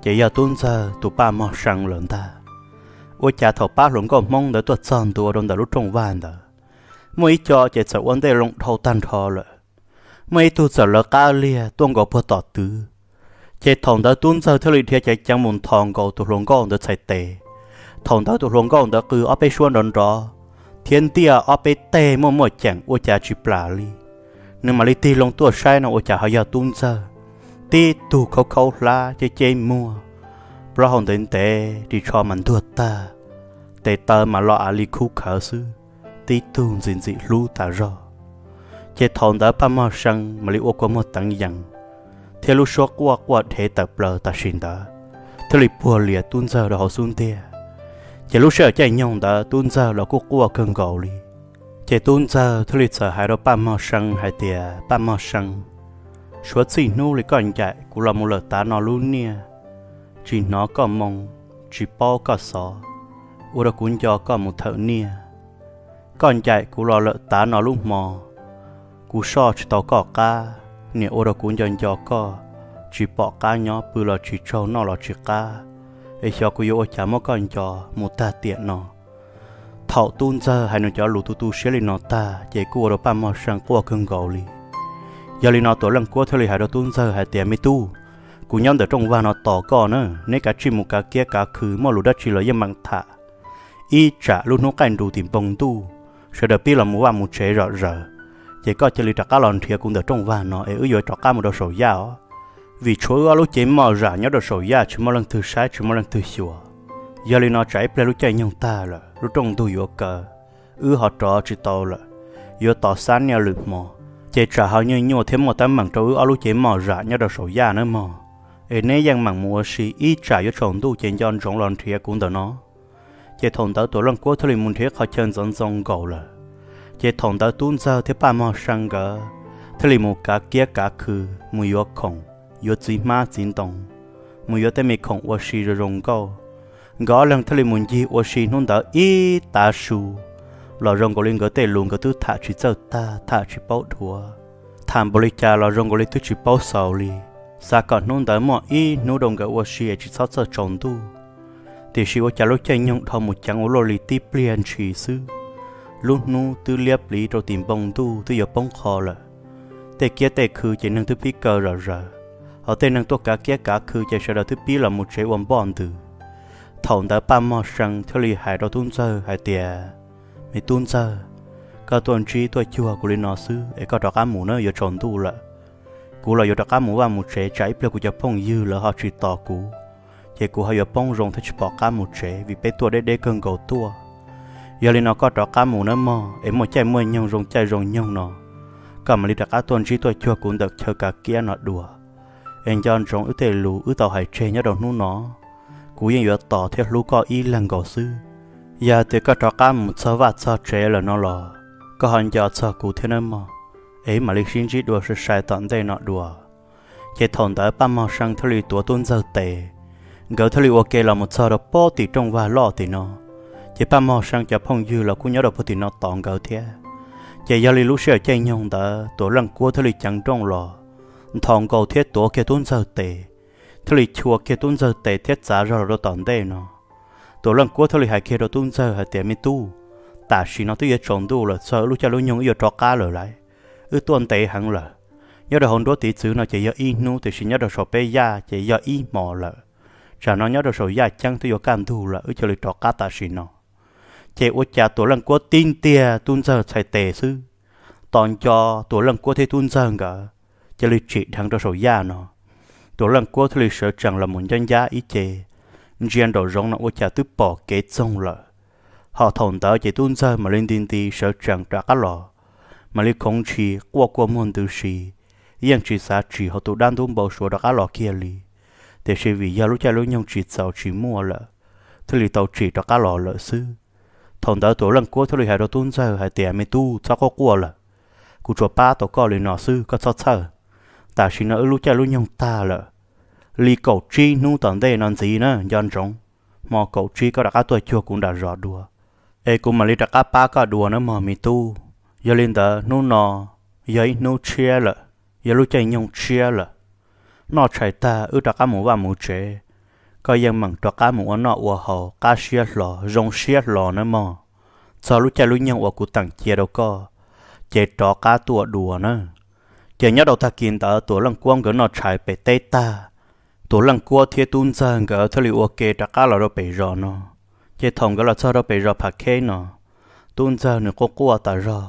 ces yog tub ntxawg tus Paj Mog See lawm ntag. Ua cas thaum pab hluas nkauj Hmoob ntawd tuaj txog ntua rau ntawm lub rooj vag ntawd, muaj ib co ces txawm ua ntej loo dhau tag nrho lawm. Muaj ib tug txawm lawv qab liag tuaj nkaus puag tom twg. Ces thaum ntawd tub ntxawg thiaj li dhia ceev ceev mus nthos nkaus tus hluas nkauj ntawd txhais tes. Thaum ntawd tus hluas nkauj ntawd qw ob peb suab nrov nrov, thiab ntiaj ob peb teg muaj muaj ceem ua cas tsis plam li. Nws mam li tig loo tuaj saib no ua cas ho yog tub ntxawg, tib tug khaub khaub hlab ceb ceb muag, plaub hau ntev ntev ris tsho mas ntuag tag, tes taw mas los av li khub khawv xwb, tib tug ntxim ntxim hlub tas zog. Ces thaum ntawd Paj Moj See mam li ua kua muag teev yees, thiab lub suab quaj quaj dhev tawm plaws tam sim ntawd thiaj li puag lias Tub Ntxawg rau hauv xub ntiag. Ces lub sij hawm caij nyoog ntawd Tub Ntxawg los kuj quaj kawg nkaus li. Ces Tub Ntxawg thiaj li txawm hais rau Paj Moj See hais tias, Paj Moj See, suav txij hnub li koj ncaim kuv los mus lawm tav no lub niaj, tsis hnov koj moo, tsis paub koj xov, ua rau kuv nco koj mus thawm niaj. Koj ncaim kuv los lawm tav no lub hmo, kuv soj tsis tau koj qab, niam ua rau kuv nco nco koj, tsis pom qab nyob, pw los tsis tsaug, noj los tsis qab, es xyov kuv yuav ua cas muab koj nco mus tag tiam no. Thaum Tub Ntxawg hais nws cov lus tu tu siab li no tag ces kuj ua rau Paj Moj See quaj kawg nkaus li. Yog li no Tuam Leej Kuab thiaj li hais rau Tub Ntxawg hais tias, Me tub, kuv nyob ntawm rooj vag no tos koj na, neb kav tsij mus kav kiab kav khw, muaj lus dab tsi los yeej meem tham. Ib tsam lub hnub qaij nrus tim npoo ntuj, sawv daws pib los mus vaj mus tsev zom zaws, ces koj cia li rov qab los nrhiav kuv ntawm rooj vag no es wb yuav rov qab mus rau saum yaj os. Vim tshuav wb ob lub cev moj zam nyob rau saum yaj tsis muaj leej twg saib tsis muaj leej twg xyuas. Yog li no tsam ib pliag lub caij nyoog tag lawm lub rooj ntug yuav kaw, wb ho rov tsis tau lawm, yuav tos xab niaj lwm hmo, ces tsam ho nyuaj nyuaj thiab muaj teeb meem rau wb ob lub cev moj zam nyob rau saum yaj nawb mog. Es neb yeej meem mus ua si, ib tsam yuav tsaus ntuj ces nco ntsoov los nrhiav kuv ntawm no. Ces thaum ntawd Tuam Leej Kuab thiaj li mus nrhiav qhov chaw ntxoov ntxoo nkaus lawm. Ces thaum ntawd Tub Ntxawg thiab Paj Moj See nkawd thiaj li mus kav kiab kav khw, mus yuav khoom, yuav txiv hmab txiv ntoo, mus yuav tej me khoom ua si zoo zoo nkauj. Nkawd ob leeg thiaj li mus ncig ua si hnub ntawd ib tav su, los zoo nkaus li nkawd tej lus nkawd twb tham tsis txawj tag, tham tsis paub dhuav, tham npaum li cas los zoo nkaus li twb tsis paub xaus li. Xav kom hnub ntawd muaj ib hnub rau nkawd ua si es tsis txhob txawj tsaus ntuj. Tiam sis ua cas lub caij nyoog dhau mus ceev ua luaj li tib pliag ntshis xwb, lub hnub twb liab pliv rau tim npoo ntuj twb yuav poob qho lawm. Tej kiab tej khw ces neeg twb pib kaw zom zaws, hos tej neeg tuaj kav kiab kav khw ces sawv daws twb pib los mus tsev ua npoj ntws. Thaum ntawd Paj Moj See thiaj li hais rau Tub Ntxawg hais tias, Me Tub Ntxawg, koj tuaj ntsib tuaj cuag kuv li no xwb es koj rov qab mus na, yuav tsaus ntuj lawm. Kuv los yuav rov qab mus vaj mus tsev, tsam ib pliag kuv cov phooj ywg lawv ho tsis tos kuv, ces kuv ho yuav poob zoo thiab tsis pom qab mus tsev vim peb tuaj deb deb kawg nkaus tuaj. Yog li no koj rov qab mus nawb mog, es muaj caij muaj nyoog zoo caij zoo nyoog no, koj mam li rov qab tuaj ntsib tuaj cuag kuv ntawm chaw kav kiab no dua. Es nco ntsoov wb tej lus wb tau hais tseg nyob rau hnub no, kuv yeej yuav tos thiab hlub koj ib leeg nkaus xwb. Yog tias koj rov qab mus txog vaj txog tsev lawm no los koj ho nco txog kuv thiab nawb mog, es mam li sib ntsib dua sai sai tom ntej no dua. Ces thaum ntawd Paj Mog See thiaj li tuav Tub Ntxawg tes, nkawd thiaj li ua ke los mus txog rau pem tim rooj vag loj tim no. Ces Paj Mog See cov phooj ywg los kuj nyob rau pem tim no tos nkawd thiab. Ces yog li lub sij hawm caij nyoog ntawd Tuam Leej Kuab thiaj li ceev nrooj los, nthos nkaus thiab tuav kiag Tub Ntxawg tes, thiaj li chua kiag Tub Ntxawg tes thiab txav zog los rau tom ntej no. Tuam Leej Kuab thiaj li hais kiag rau Tub Ntxawg hais tias, Me tub, tam sim no twb yuav tsaus ntuj lawm, txog lub caij lub nyoog wb yuav rov qab lawm lauj. Wb tuaj ntev heev lawm. Nyob rau hauv nruab tiv txwv no ces yog ib hnub, tiam sis nyob rau saum peb yaj ces yog ib hmos lawm. Tsam no nyob rau saum yaj ceeb twb yuav kaj ntug lawm, wb cia li rov qab tam sim no. Ces ua cas Tuam Leej Kuab tib ntiag Tub Ntxawg txhais tes xwb, tos nco Tuam Leej Kuab thiab Tub Ntxawg nkawd cia li tsim dheev rau saum yaj no. Tuam Leej Kuab thiaj li sawv tsees los mus ncab ncab ib ce, ntsia nraum zoov no ua cas twb pom kev txoog lawm. Ho thaum ntawd ces Tub Ntxawg mam li nti nti sawv tsees rov qab los, mam li khoov ntshis quaj kua muag ntws si, yeej tsis xav tsim hauv tus dab ntub npau suav rov qab los kiag li. Tiam sis vim yog lub caij lub nyoog tsis txaus tsis muaj lawm, thiaj li tau tsim rov qab los lawm xwb. Thaum ntawd Tuam Leej Kuab thiaj li hais rau Tub Ntxawg hais tias, Me tub, txhob quaj quaj lawm, kuv tsuas pab tau koj li no xwb, koj txhob txhawj. Tam sim no wb lub caij lub nyoog tag lawm, li kaum tsib hnub tom ntej no ntxiv na, nco ntsoov, hmo kaum tsib koj rov qab tuaj cuag kuv nram zos dua, es kuv mam li rov qab pab koj dua nawb mog me tub. Yog li ntawd hnub no yog ib hnub tshiab lawm, yog lub caij nyoog tshiab lawm. Noj tshais tag wb rov qab mus vaj mus tsev, koj yeej meem rov qab mus ua noj ua haus qab siab hlo zoo siab hlo nawb mog. Txog lub caij lub nyoog uas kuv teem cia rau koj, ces rov qab tuaj dua na. Ces nyob rau tag kis ntawd Tuam Leej Kuab nkawd noj tshais pem teb tag, Tuam Leej Kuab thiab Tub Ntxawg nkawd thiaj li ua ke rov qab los rau pem zos no. Ces thaum nkawd los txog rau pem zos Pham Kheb no, Tub Ntxawg nws quaj quaj tas zog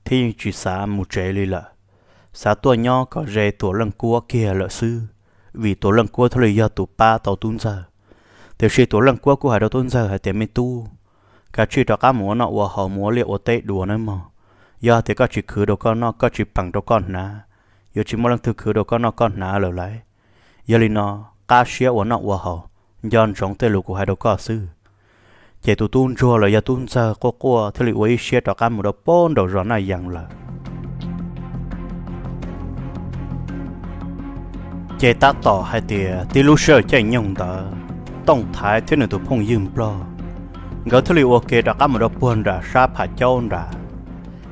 thiab yeej tsis xav mus tsev li lawm, xav tuaj nyob kom ze Tuam Leej Kuab kiag lawm xwb, vim Tuam Leej Kuab thiaj li yog tus pab tau Tub Ntxawg. Tiam sis Tuam Leej Kuab kuj hais rau Tub Ntxawg hais tias, Me tub, kav tsij rov qab mus ua noj ua haus, mus ua liaj ua teb dua nawb mog. Yog hais tias koj tsis khwv rau koj noj, koj tsis peem rau koj hnav, yuav tsis muaj leej twg khwv rau koj noj koj hnav lawm lauj. Yog li no, qab siab ua noj ua haus, nco ntsoov tej lus kuv hais rau koj xwb. Ces tus tub ntsuag los yog Tub Ntxawg quaj quaj thiaj li ua ib siab rov qab mus rau pem nraum zos Naj Yees lawm. Ces tab tom hais tias tib lub sij hawm caij nyoog ntawd, Tooj Thaiv thiab nws tus phooj ywg Nplog, nkawd thiaj li ua ke rov qab mus rau puag nram sab Pham Caub nrad.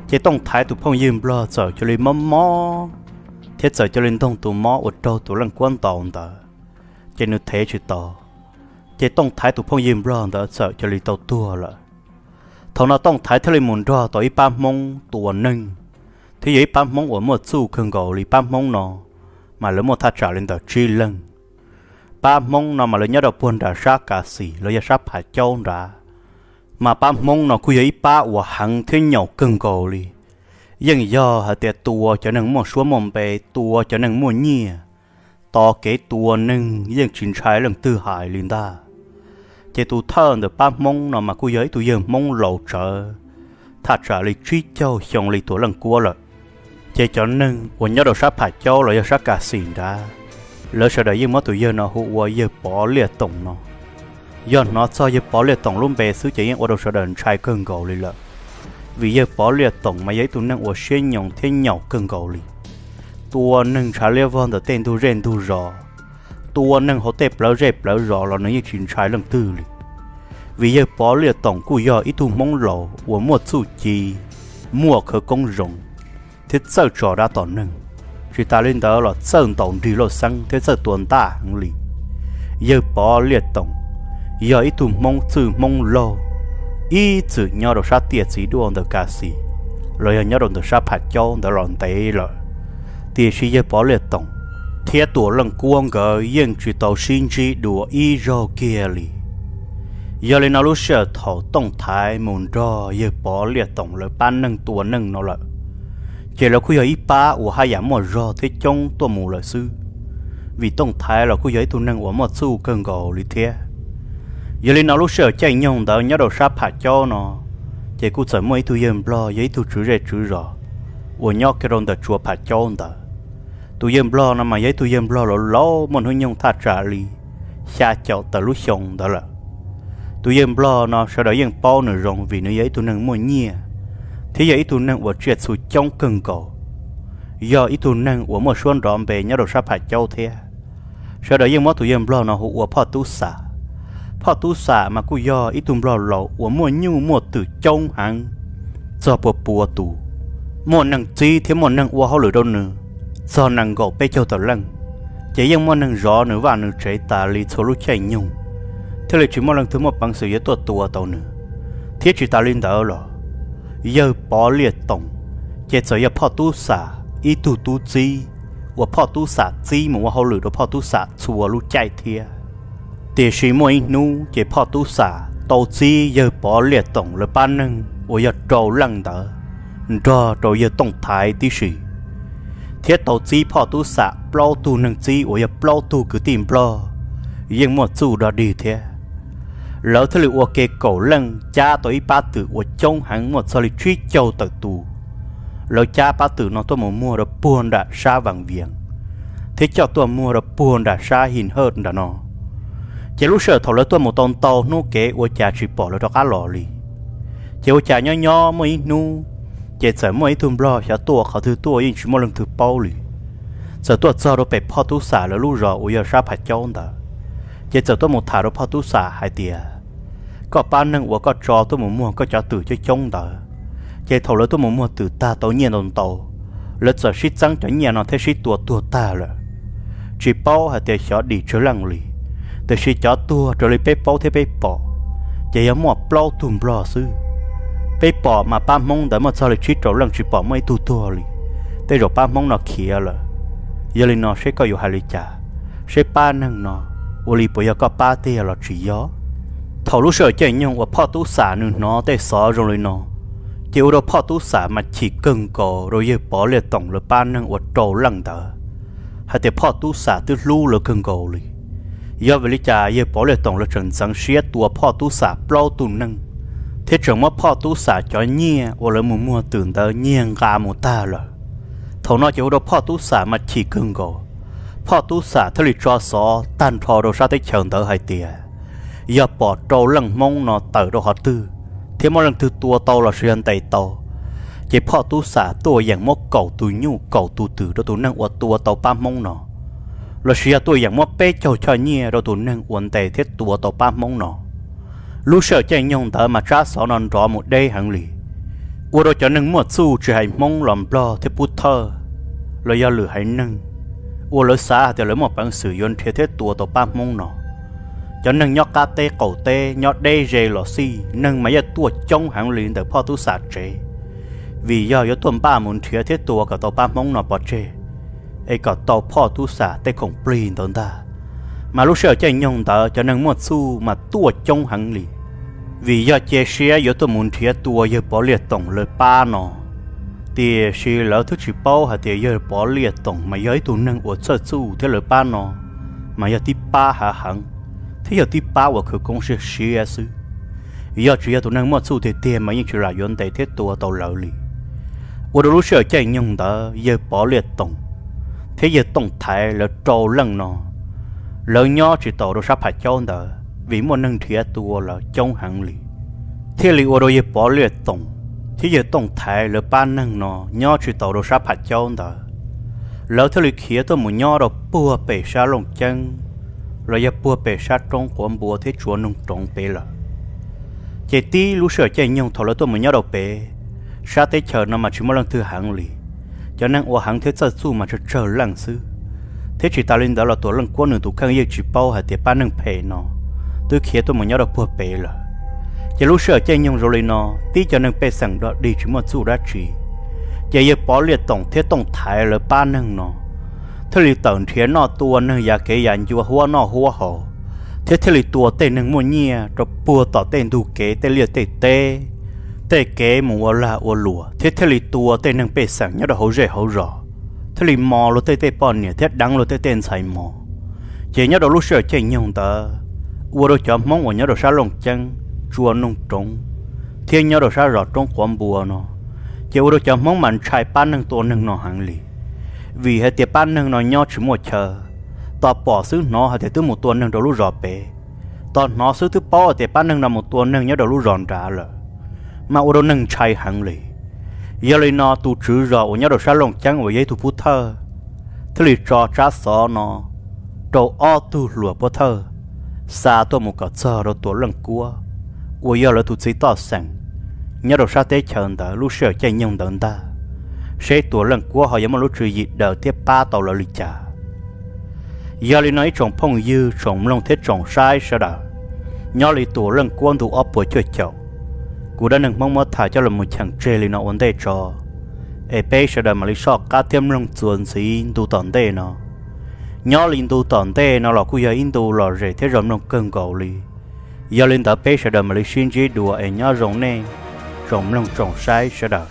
Ces Tooj Thaiv tus phooj ywg Nplog txawm cia li mob mob thiab txawm cia li ntoog tus mob uas raug Tuam Leej Kuab ntaus ntawd, ces nws thev tsis tau. Ces Tooj Thaiv tus phooj ywg Nplog ntawd txawm cia li tau tuag lawm. Thaum no Tooj Thaiv thiaj li mus nrog tau ib pab Hmoob tua neeg, thiab yog ib pab Hmoob uas muaj txuj kawg nkaus li. Pab Hmoob no mas lawv muaj thaj tsam li ntawm tsib leeg. Pab Hmoob no mas lawv nyob rau puag nram sab Kas Xis los yog sab Pham Caub nrad. Mas pab Hmoob no kuj yog ib pab uas heev thiab nyaum kawg nkaus li. Yeej yog hais tias tua cov neeg muaj suab muaj npe, tua cov neeg muaj nyiaj, tos kev tua neeg yeej tsis ntshai leej twg hais li ntag. Ces tus thawj ntawm pab Hmoob no mas kuj yog ib tug yawg Hmoob laus tsawv, thaj tsam li tsib caug xyoo li Tuam Leej Kuab lawm. Ces cov neeg uas nyob rau sab Pham Caub los yog sab Kas Xis nrad, lawv sawv daws yeej muab tus yawg no hu ua yawg Pov Liaj Toom no. Yog hnov txog yawg Pov Liaj Toom lub npe xwb ces yeej ua rau sawv daws ntshai kawg nkaus li lawm, vim yawg Pov Liaj Toom mas yog ib tug neeg uas siab nyoos thiab nyaum kawg nkaus li. Tua neeg ntshav liab vog ntawm tej ntug zej ntug zos, tua neeg hauv tej plawv zej plawv zos los nws yeej tsis ntshai leej twg li. Vim yawg Pov Liaj Toom kuj yog ib tug Hmoob laus uas muaj txuj ci, muaj khawv koob zoo, thiab txawj tso dab tom neeg. Tsis tas li ntawd los txawj ntaus nrig lauj xeeb thiab txawj tua ntaj heev li. Yawg Pov Liaj Toom yog ib tug Hmoob txwj Hmoob laug, ib txwm nyob rau sab tiaj txiv duaj ntawm Kas Xis los yog nyob rau ntawm sab Pham Caub ntawd los ntev lawm. Tiam sis yawg Pov Liaj Toom thiab Tuam Leej Kuab nkawd yeej tsis tau sib ntsib dua ib zaug kiag li. Yog li no lub sij hawm thaum Tooj Thaiv mus nrog yawg Pov Liaj Toom lawv pab neeg tua neeg no lawm, ces lawv kuj yog ib pab uas haj yam muaj zog thiab coob tuaj mus lawm xwb, vim Tooj Thaiv los kuj yog ib tug neeg uas muaj txuj kawg nkaus li thiab. Yog li no lub sij hawm caij nyoog ntawd nyob rau sab Pham Caub no, ces kuj txawm muaj ib tug yawg Nplog yog ib tug tswv zej tswv zos uas nyob kiag rau ntawm tsua Pham Caub ntawd. Tus yawg Nplog no mas yog ib tug yawg Nplog laus laus muaj hnub nyoog thaj tsam li xya caum tawm lub xyoo ntawd lawm. Tus yawg Nplog no sawv daws yeej paub nws zoo vim nws yog ib tug neeg muaj nyiaj, thiab yog ib tug neeg uas tsiaj txhu coob kawg nkaus, yog ib tug neeg uas muaj suab nrov npe nyob rau sab Pham Caub thiab. Sawv daws yeej muab tus yawg Nplog no hu ua Phoj Tub Xam. Phoj Tub Xam mas kuj yog ib tug Nplog laus uas muaj nyuj muaj twm coob heev, txog pua pua tus, muaj neeg txib thiab muaj neeg ua hauj lwm rau nws txog nees nkaum peb caug tawm leej. Ces yeej muaj neeg zov nws vaj nws tsev tas li txhua lub caij nyoog, thiaj li tsis muaj leej twg muaj peev xwm yuav tuaj tua tau nws. Thiab tsis tas li ntawd los, yawg Pov Liaj Toom ces txawm yog Phoj Tub Xam ib tug tub txib uas Phoj Tub Xam txib mus ua hauj lwm rau Phoj Tub Xam txhua lub caij thiab. Tiam sis muaj ib hnub ces Phoj Tub Xam tau txib yawg Pov Liaj Toom lawv pab neeg uas yog rau leej ntawd nrog rau yawg Tooj Thaiv tib si, thiab tau txib Phoj Tub Xam plaub tug neeg txib uas yog plaub tug kwv tij Nplog yeej muaj txuj dog dig thiab. Lawv thiaj li ua ke kaum leej cab tau ib pab twm uas coob heev muaj txog li tsib caug tawm tus. Lawv cab pab twm no tuaj mus muag rau puag nram sab Vaas Vias, thiab coj tuaj muag rau puag nram sab His Hawj nram no. Ces lub sij hawm thaum lawv tuaj mus tau ntau hnub kev ua cas tsis pom lawv rov qab los li. Ces ua cas nyob nyob muaj ib hnub, ces txawm muaj ib tug Nplog xyov tuaj qhov twg tuaj yeej tsis muaj leej twg paub li. Txawm tuaj txog rau pem Phoj Tub Xam lawv lub zos uas yog sab Pham Caub ntawd, ces txawm tuaj mus tham rau Phoj Tub Xam hais tias, Koj pab neeg uas koj tso tuaj mus muag koj cov twm coob coob ntawd, ces thaum lawv tuaj mus muag twm tag tau nyiaj ntau ntau, lawv txawm sib txeeb cov nyiaj no thiab sib tua tuag tag lawm. Tsis paub hais tias xyov dim tsawg leej li, tiam sis cov tuag raws li peb paub thiab peb pom, ces yog muaj plaub tug Nplog xwb. Peb pom mas pab Hmoob ntawd muaj txog li tsib rau leej, tsis pom muaj ib tug tuag li. Tej zaum pab Hmoob no khiav lawm. Yog li no seb koj yuav hais li cas, seb pab neeg no ua li puas yog koj pab tiag los tsis yog? Thaum lub sij hawm caij nyoog uas Phoj Tub Xam nws hnov tej xov zoo li no, ces ua rau Phoj Tub Xam mas chim kawg nkaus rau yawg Pov Liaj Toom lawv pab neeg uas rau leej ntawd, hais tias Phoj Tub Xam twb hlub lawv kawg nkaus li. Yog vim li cas yawg Pov Liaj Toom lawv tseem ntxeev siab tua Phoj Tub Xam plaub tug neeg, thiab tseem muab Phoj Tub Xam cov nyiaj uas lawv mus muag twm ntawd nyiag nqa mus tag lawm? Thaum no ces ua rau Phoj Tub Xam mas chim kawg nkaus. Phoj Tub Xam thiaj li tso xov tag nrho rau sab teb chaws ntawd hais tias yog pom rau leej Hmoob no tawm rau qhov twg thiab muaj leej twg tua tau los sis yog ntes tau, ces Phoj Tub Xam tuaj yeem muab kaum tus nyuj kaum tus twm rau tus neeg uas tua tau pab Hmoob no, los sis yog tuaj yeem muab peb caug choj nyiaj rau tus neeg uas ntes thiab tua tau pab Hmoob no. Lub sij hawm caij nyoog ntawd mas tsab xov no nrov mus deb heev li, ua rau cov neeg muaj txuj tsis hais Hmoob los Nplog thiab Pub Thawj los yog lwm haiv neeg uas lawv xav hais tias lawv muaj peev xwm yuav nrhiav thiab tua tau pab Hmoob no. Cov neeg nyob qab teb qaum teb nyob deb ze los xij neeg mas yeej tuaj coob heev li ntawm Phoj Tub Xam tsev, vim yog yuav tuaj npaj mus nrhiav thiab tua kom tau pab Hmoob no pov tseg, es kom tau Phoj Tub Xam tej khoom plig ntawd ntag. Mas lub sij hawm caij nyoog ntawd cov neeg muaj txuj mas tuaj coob heev li, vim yog cia siab yuav tuaj mus nrhiav tua yawg Pov Liaj Toom lawv pab no. Tiam sis lawv twb tsis paub hais tias yawg Pov Liaj Toom mas yog ib tug neeg uas txawj txuj thiab lawv pab no mas yog tib pab hav heev, thiab yog tib pab uas khawv koob siab siab xwb. Yog tsis yog tus neeg muaj txuj tiag tiag mas yeej tsis lam yuav ntes thiab tua tau lawv li. Ua rau lub sij hawm caij nyoog ntawd yawg Pov Liaj Toom thiab yawg Tooj Thaiv lawv rau leej no, lawv nyob tsis taus rau sab Pham Caub ntawd vim muaj neeg nrhiav tua lawv coob heev li. Thiaj li ua rau yawg Pov Liaj Toom thiab yawg Tooj Thaiv lawv pab neeg no nyob tsis taus rau sab Pham Caub ntawd, lawv thiaj li khiav tuaj mus nyob rau puag pem sab Looj Ceeb los yog puag pem sab roob Quav Npua thiab Tsua Noog Roov pem lawm. Ces tib lub sij hawm caij nyoog thaum lawv tuaj mus nyob rau pem, sab teb chaws no mas tsis muaj leej twg heev li, cov neeg ua heev thiab txawj txuj mas tsawg tsawg leej xwb, thiab tsis tas li ntawd los Tuam Leej Kuab nws tus kheej yeej tsis paub hais tias pab neeg phem no twb khiav tuaj mus nyob rau puag pem lawm. Ces lub sij hawm caij nyoog zoo li no, tib cov neeg pej xeem dog dig tsis muaj txuj dab tsi, ces yawg Pov Liaj Toom thiab Tooj Thaiv lawv pab neeg no thiaj li tawm nrhiav noj tua neeg yav kev yav ncua huab noj huab haus, thiab thiaj li tua tej neeg muaj nyiaj rau puag tom tej ntug kev tej liaj tej teb, tej kev mus ua lag ua luam, thiab thiaj li tua tej neeg pej xeem nyob rau hauv zej hauv zos, thiaj li mos luag tej tej poj niam thiab deev luag tej tej ntxhais mos. Ces nyob rau lub sij hawm caij nyoog ntawd, ua rau cov Hmoob uas nyob rau sab Looj Ceeb, Tsua Noog Roov, thiab nyob rau sab zos roob Quav Npua no, ces ua rau cov Hmoob mas ntshai pab neeg tua neeg no heev li, vim hais tias pab neeg no nyob tsis muaj chaw, tos pom xwb hnov hais tias twb mus tua neeg rau lub zos pem, tos hnov xwb twb paub hais tias pab neeg no mus tua neeg nyob rau lub zos nrad lawm, mas ua rau neeg ntshai heev li. Yog li no tus tswv zos uas nyob rau sab Looj Ceeb uas yog ib tug pub thawj thiaj li tso tsab xov no rau ob tug hluas pub thawj xa tuaj mus kom txog rau Tuam Leej Kuab uas yog lawv tus txiv toj xeem nyob rau sab teb chaws ntawd lub sij hawm caij nyoog ntawd ntag, seb Tuam Leej Kuab ho yuav muaj lub tswv yim daws thiab pab tau lawv li cas. Yog li no ib tsoom phooj ywg tsoom mloog thiab tsoom saib sawv daws, nyob li Tuam Leej Kuab ntu ob puas cuaj caum, kuv Dab Neeg Hmoob muab tham coj los mus cheem tseg li no ua ntej tso, es peb sawv daws mam li soj qab thiab mloog txuas ntxiv ntu tom ntej no. Nyob li ntu tom ntej no los kuj yog ib ntu lom zem thiab zoo mloog kawg nkaus li. Yog li ntawd peb sawv daws mam li sib ntsib dua es nyob zoo nej tsoom mloog tsoom saib sawv daws.